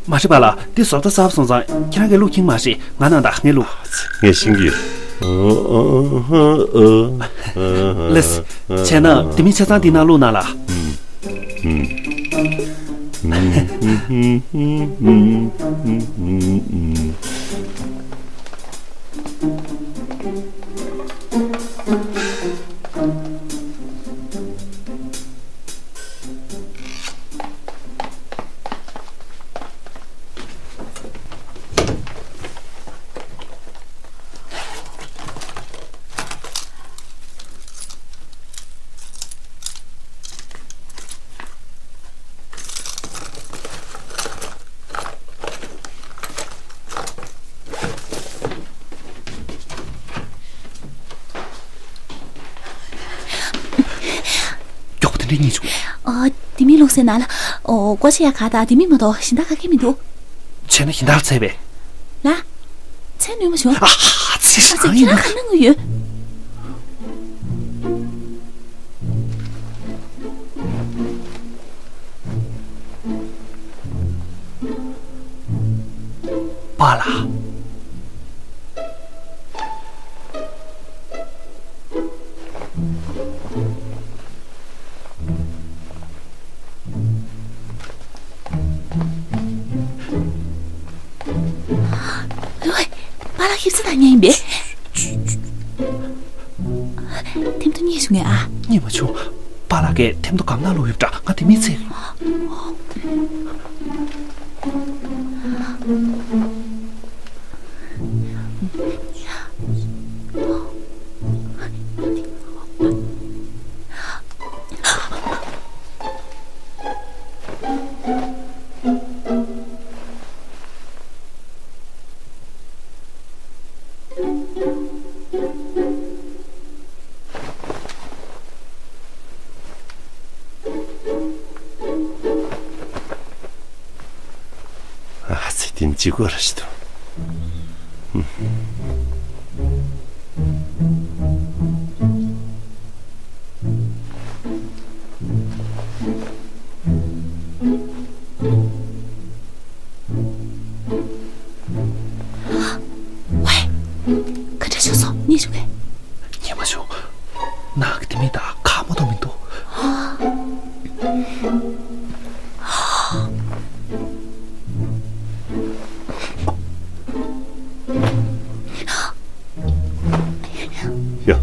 མ་རེད་པཱ་ལགས། འདི་བཟོ་ལྟ་གསར་པ་སོང་ཙང་ཁྱེད་རང་གིས་བླུགས་ཁྱིང་མ་རེད། ང་གནང་དང་། ངས་བླུགས། ངས་ཤེས་ཀྱི་ཡོད། ལགས་སེ། བྱས་ན་ལྡེ་མིག་ཆ་ཚང་འདི་ནང་བླུགས་གནང་ལགས། མགྱོགས་པོ་དེ་འདྲས་རྙེད་བྱུང་། ཨ། ལྡེ་མིག་བླུགས་ཟེར་ན་ལགས། ཨོ། སྒོ་ཕྱེ་ཡག་ག་དང་ལྡེ་མིག་མ་གཏོགས་གཞན་དག་ག་གེ་མི་འདུག་བྱས་ན་གཞན་དག་བཙལ་བས། ལགས། འཚོལ་ནུས་མ་བྱུང་། ཨ་ཙི། ཨ་ཙི། ཁྱེད་རང་ག་གནང་གི་ཡོད། པཱ་ལགས། ཨོའི། པཱ་ལགས་ཁྱིམ་ས་དང་ཉེ་ཡིན་པས། ཐེམ་ཐོ་རྙེད་བྱུང་ངས་ཨ། རྙེད་མ་བྱུང་། པཱ་ལགས་ཀྱིས་ཐེམ་ཐོ་གང་ན་བླུགས་ཡོད་འདྲ། ང་དེ་མིན་ཚེ། ཨ་ཙི། དེ་ནི་ཅི་དགོས་ར་ཞིག་འདུག་ཝེ། ག་འདྲ་བྱུང་སོང་། རྙེད་བྱུང་ངས། རྙེད་མ་བྱུང་། ནགས་ཀྱི་ལྡེ་མིག་དང་ཁ་མ་གཏོགས་མི་འདུག་ཡ།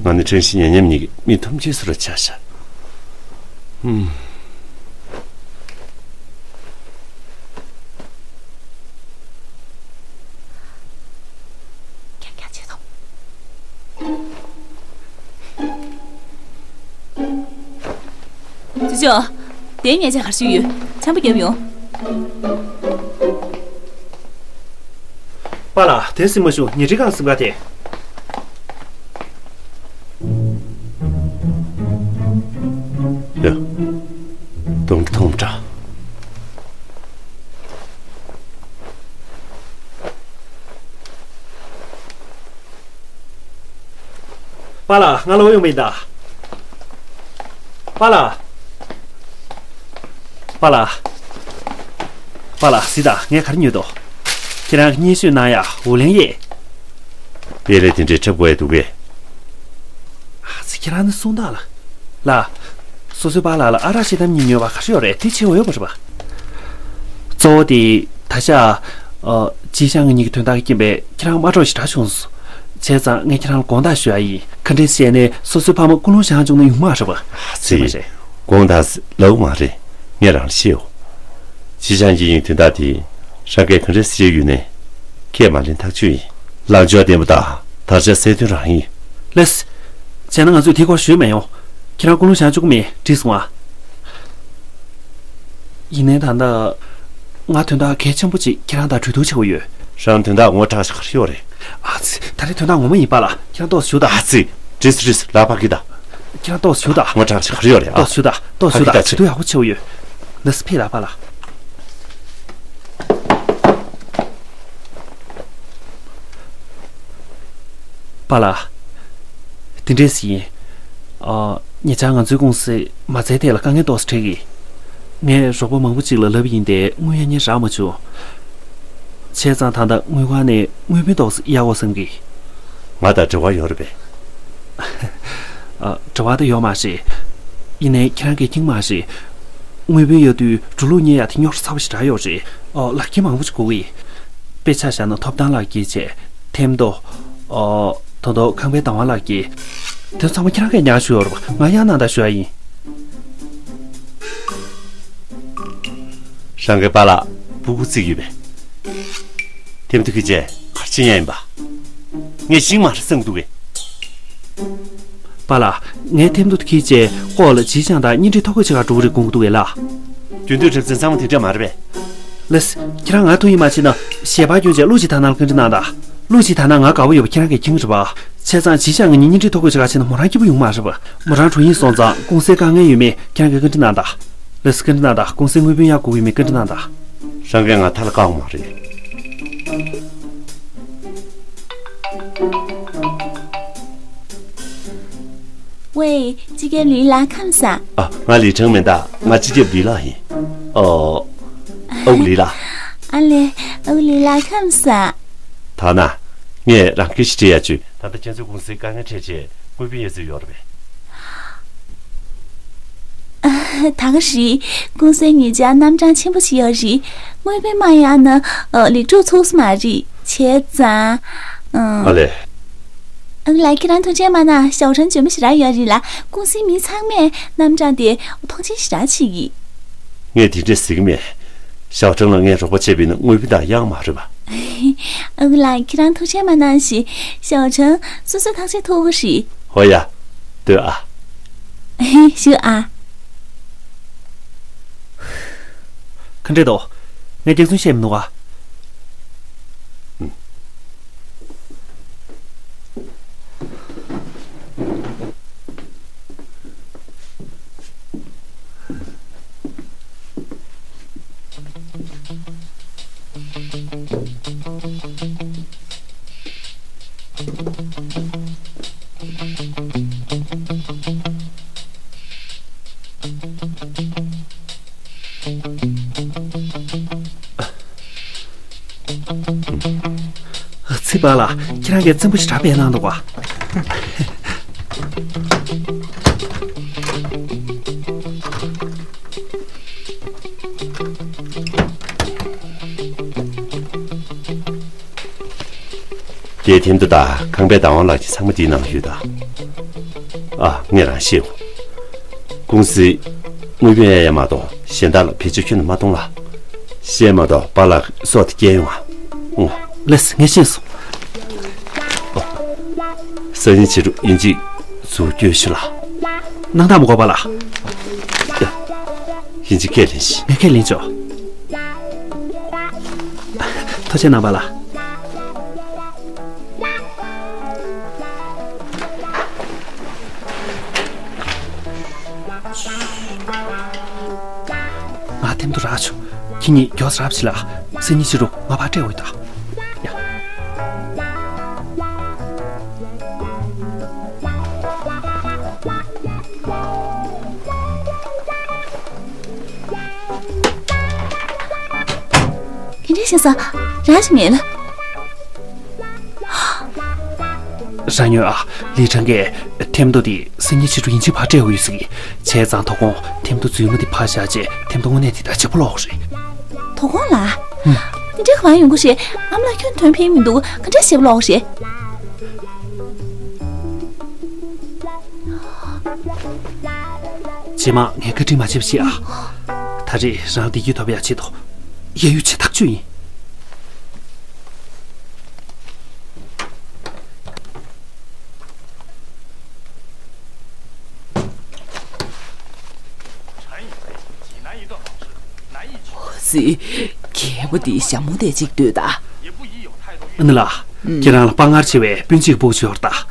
ང་ནི་ཁྲེན་ཧྲི་ཉན་མཉམ་གཉིས་ཀྱི་མི་ཐུམ་ཆེ་སུ་ར་ཆ་བཞག་ཧུམ། རྒྱག་རྒྱག་བྱེད་དོ། ཅོ་ཅོ། དེའི་ཉེས་ཆད་ག་རེ་ཞུས་ཡོད། ཆམ་པ་བརྒྱབ་ཡོང་། པཱ་ལགས། དེ་སྲིད་མ་ཞུ། ཉལ་ཁྲིའི་སྒང་གཟིམ་ག་དེ། ཡ། དུང་ཐུང་འདྲ། པཱ་ལགས། ང་ལོག་ཡོང་བ་ཡིན་ད། པཱ་ལགས། པཱ་ལགས། པཱ་ལགས། གཟིགས་དང་། ངས་ག་རེ་ཉོས་འདུག་ཁྱེད་རང་གི་སྙན་ཞུ་གནང་ཡག་འུར་ལེན་ཡས། དཔེ་ལས་དེ་འདྲའི་འཁྲབ་དགོས་ཡ་འདུག་གས། ཨ་ཙི། ཁྱེད་རང་ནི་གསུང་སྟངས་ལ། ལགས། སོ་སོའི་པཱ་ལགས་ལ་ཨ་རག་ཕྱེ་ཐབས་གཉིས་ཉོས་པ་ག་རེ་ཡོད་རེད། དེ་ཕྱེ་འོས་པ་རེད་པ། གཙོ་བོ་དེ་ད་ཆ། ཨ། ཅི་ཞང་གཉིས་ཀྱི་དོན་དག་གི་རྐྱེན་པས་ཁྱེད་རང་དམའ་འགྲོ་ཞེ་དྲག་བྱུང་སོང་། བྱས་ཙང་ངས་ཁྱེད་རང་ལ་དགོངས་དག་ཞུ་ཡ་ཡིན། ག་འདྲས་བྱས་ནས་སོ་སོའི་ཕ་མ་ཀུན་སློང་བཞག་བཅུག་ན་ཡོང་མ་རེད་པ། ཨ་ཙི། ཡོད་མ་རེད། དགོངས་དག་ལབ་མ་རེད། ངས་རང་ལ་བཤད་འོ། ཅི་ཞང་གཉིས་ཀྱི་དོན་དག་དེ་རང་སྐད་ག་འདྲས་བཤད་ཡོད་ནས་སྐད་མ་ལེན་ཐག་ཆོད་ཡིན། ལངས་ཕྱོགས་བརྟན་པོ་དང་དར་ཆ་གསལ་སྟོན་རང་ཡིན། ལགས། བྱས་ན་ང་ཚོས་དེའི་སྐོར་ཞུས་མ་ཡོང་། ཁྱེད་རང་ཀུན་སློང་བཞག་བཅུག་གི་མེད། འགྲིག་སོང་ཨ། ཡིན་ནའི་ད་ལྟ། ང་དོན་དག་གལ་ཆེན་པོ་ཅིག་ཁྱེད་རང་དང་གྲོས་བསྡུར་བྱེད་དགོས་ཡོད། རང་དོན་དག་ངོ་དྲག་ཤག་ཡོད་རེད། ཨ་ཙི། ད་རེས་དོན་དག་ངོ་མ་ཡིན་པ་ལ། ཁྱེད་རང་ཏོག་ཙམ་བཞུགས་དང་། ཨ་ཙི། འགྲིག་སོང་འགྲིག་སོང་། ལག་པ་གི་དང་། ཁྱེད་རང་ཏོག་ཙམ་བཞུགས་དང་། ངོ་དྲག་ཅིག་ག་རེ་ཡོད་རེད་ཨ། ཏོག་ཙམ་བཞུགས་དང་། ཏོག་ཙམ་བཞུགས་དང་། ཕ་གི་ད་ཆེ། བྱེད་དུས་ཡག་པོ་ཆེ་བོ་ཡོད། ལགས་སོ། ཕེབས་དང་པཱ་ལགས། པཱ་ལགས། དེ་འདྲས་ཡིན། ཨ། ཉེ་ཆར་ང་ཚོའི་ཀུང་སི་མ་རྩའི་ཐད་ལ་དཀའ་ངལ་ཏོག་ཙམ་འཕྲད་ཀྱི། ངས་རོགས་པ་མང་པོ་ཅིག་ལ་ལབ་ཡིན་ཏེ་དངུལ་ཡང་སྙིང་རག་མ་བྱུང་། བྱས་ཙང་ད་ལྟ་དངུལ་ཁང་ནས་དངུལ་བུན་ཏོག་ཙམ་གཡར་དགོས་བསམ་གི། ང་དང་འབྲེལ་བ་ཡོད་རེད་པས། ཨ། འབྲེལ་བ་ད་ཡོད་མ་རེད། ཡིན་ནའི་ཁྱེད་རང་གིས་མཁྱེན་མ་རེད། དངུལ་བུན་གཡར་དུས་འགྲོ་ལུགས་གཉེར་ཡག་དེ་རྙོག་དྲ་ཚ་པོ་ཞེ་དྲག་ཡོད་རེད། ཨོ། ལག་འཁྱེར་མང་པོ་ཅིག་དགོས་གི། དཔེ་ཆ་བཞག་ན་ཐོབ་ཐང་ལག་འཁྱེར་བྱས། ཐེམ་ཐོ། ཨོ། ད་དུང་ཁང་པའི་བདག་དབང་ལག་འཁྱེར། དེ་ཚང་མ་ཁྱེད་རང་གིས་ཉར་ཞུ་ཡོད་རེད་པ། ང་གཡར་གནང་དང་ཞུ་ཡ་ཡིན། རང་གི་པཱ་ལགས་སྤུ་གུ་བརྩིགས་ཡོད་པས། ཐེམ་ཐོ་འཁྱེར་བྱས་ག་རེ་བྱེད་ཡ་ཡིན་པ། ངས་ཤེས་མ་རེད་བསམ་གྱི་འདུག་གས། པཱ་ལགས། ངས་ཐེམ་ཐོ་འཁྱེར་བྱས་ལྐོག་ལ་ཇི་ཞང་དང་གཉེན་སྒྲིག་ཐོ་འགོད་བྱེད་གར་འགྲོ་གི་རེད་དགོངས་ཀྱི་འདུག་གས་ལགས། རྒྱུན་སྡོད་གྲུབ་ཚུལ་ཚང་མ་དེ་འདྲ་མ་རེད་པས། ལགས། ཁྱེད་རང་ང་ཐུག་ཡིན་མ་བྱས་ན་ཞལ་པར་བསྐྱོན་བྱས་བློ་ཅིག་ཐ་ན་ལ་བཀའ་འདྲི་གནང་དང་། བློ་ཅིག་ཐ་ན་ང་དགའ་པོ་ཡོད་པ་ཁྱེད་རང་གིས་མཁྱེན་གྱི་རེད་པ། བྱས་ཙང་ཇི་ཞང་ངེད་གཉིས་གཉེན་སྒྲིག་ཐོ་འགོད་བྱེད་གར་ཕྱིན་ན་མོ་རང་སྐྱིད་པོ་ཡོང་མ་རེད་པ། མོ་རང་གྲོངས་ཡིན་སོང་ཙང་ཀུང་སིའི་དཀའ་ངལ་ཡོད་མེད་ཁྱེད་རང་གིས་བཀའ་འདྲི་གནང་དང་། ལགས་སོ། བཀའ་འདྲི་གནང་དང་། ཀུང་སིའི་དངུལ་བུན་གཡར་དགོས་ཀྱི་ཡོད་མེད་བཀའ་འདྲི་གནང་དང་། རང་གིས་ང་ཐ་ལ་བཀག་མ་རེད། ཝེ། སྤྱི་ཁྱབ་ལི་ལགས་ཁམས་བཟང་། ཨ། ང་ལི་ཁྲང་མིན་ད། ང་སྤྱི་ཁྱབ་ལི་ལགས་ཡིན། ཨོ། ཨའུ་ལི་ལགས། ཨ་ལེ། ཨའུ་ལི་ལགས་ཁམས་བཟང་། ཐ་ན། ངས་རང་སྐད་ཆ་དྲི་ཡ་བྱོས། ད་ལྟ་ཁྱེད་ཚོའི་ཀུང་སིའི་དཀའ་ངལ་འཕྲད་ཆེད་དངུལ་བུན་གཡར་རྩིས་ཡོད་རེད་པས། ད་ག་རེད། ཀུང་སིའི་ཉེ་ཆར་རྣམ་གྲངས་ཆེན་པོ་ཞིག་ཡོད་རེད། དངུལ་བུན་མ་གཡར་ན་ལས་གྲུབ་ཚུགས་ས་མ་རེད། བྱས་ཙང་། ཨ་ལེ། ཨང་། ལགས། ཁྱེད་རང་ཐུགས་རྗེ་མ་གནང་། ཞའོ་ཁྲང་འཇོན་པོ་ཞེ་དྲག་ཡོད་རེད་ལ། ཀུང་སིའི་མི་ཚང་མས་རྣམ་གྲངས་དེ་མཐོང་ཆེན་ཞེ་དྲག་བྱེད་ཀྱི། ངས་དེ་འདྲས་ཟེར་གྱི་མེད། ཞའོ་ཁྲང་ལ་ངས་རོགས་པ་བྱས་པ་ཡིན་ན་དངུལ་བུན་དག་གཡར་མ་རེད་པ། ཨང་། ལགས། ཁྱེད་རང་ཐུགས་རྗེ་མ་གནང་ཞེས། ཞའོ་ཁྲང་སོ་སོའི་ཐག་གཅོད་ཐུབ་ཀྱི་རེད། ཧོ་ཡ། སྡོད་ཨ། ཞུ་ཨ། ག་འདྲས་འདུག་ངས་སྐྱག་རྫུན་བཤད་མི་འདུག་ག། ཚེ་དཔག་ལགས། ཁྱེད་རང་གིས་རྩེད་མོ་ཞེ་དྲག་སྤེལ་གནང་འདུག་ག། རྒྱའི་ཐེམ་ཐོ་དང་ཁང་པའི་བདག་དབང་ལག་འཁྱེར་ཚང་མ་དེའི་ནང་ཡོད་ད། ཨ། ངས་རང་ཤེས། ཀུང་སི་དངུལ་བུན་གཡར་ཡ་མ་གཏོགས་གཞན་དག་ལ་བེད་སྤྱོད་ཁྱོན་ནས་མ་གཏོང་ལ། ཤེས་མ་གཏོགས་པཱ་ལགས་སྲོག་དེ་སྐྱེལ་ཡོང་ང་། ལགས་སོ། ངས་ཤེས་སོང་། སང་ཉིན་ཕྱི་དྲོ་ཡིན་གཅིག་ཟུར་སྐྱོད་ཞུ་ལ། གནང་སྟངས་མི་དགོས་པཱ་ལགས། ཡ། ཡིན་གཅིག་ཁས་ལེན་ཞིག་ངས་ཁས་ལེན་ཆོག་ཐུགས་རྗེ་གནང་པཱ་ལགས། ང་ཐེམ་ཐོ་རག་བྱུང་། ཁྱེད་གཉིས་མགྱོགས་སེ་རག་བྱེད་ལ། སང་ཉིན་ཕྱི་དྲོ་ང་ཕར་སྤྲད་འོས་ད། ཡ། ག་འདྲ་བྱས་སོང་། རག་བྱུང་ངེས་ལ། རང་ཉོན་ཨ། ལི་ཁྲང་གིས་ཐེམ་ཐོ་དེ་སང་ཉིན་ཕྱི་དྲོ་ཡིན་གཅིག་ཕར་སྤྲད་དགོས་ཡོད་ཟེར་གི། བྱས་ཙང་དོ་དགོང་ཐེམ་ཐོ་རྫུན་མ་དེ་ཕར་བཞག་རྗེས་ཐེམ་ཐོ་དངོས་གནས་དེ་དང་བརྗེ་པོ་ལོག་རེད། དོ་དགོང་ལ། ཨུམ། དེ་འདྲ་ག་པར་ཡོང་གི་རེད། ཨ་མ་ལགས་ཁྱོན་ཐོན་ཕེབས་མི་འདུག་ག་འདྲ་བྱེད་པ་ལོག་རེད། རྗེས་མ་ངས་བཀའ་དྲིན་མ་བརྗེད་པ་བྱེད་ཨ། ད་རེས་རང་བདེ་སྐྱིད་ཐོབ་ཡག་ཆེད་དུ་གཡས་གཡོལ་བྱེད་ཐག་ཆོད་ཡིན། ཨོ་ཙི། རྒད་པོ་འདི་ཞྭ་མོ་དེ་གཅིག་ལྟོས་དང་། ཨ་ནེ་ལགས། ཨུམ། ཁྱེད་རང་ལ་དཔའ་ངར་ཆེ་བའི་སྤུན་མཆེད་ཕྲུ་གུ་ཅིག་ཡོད་རེད་ད།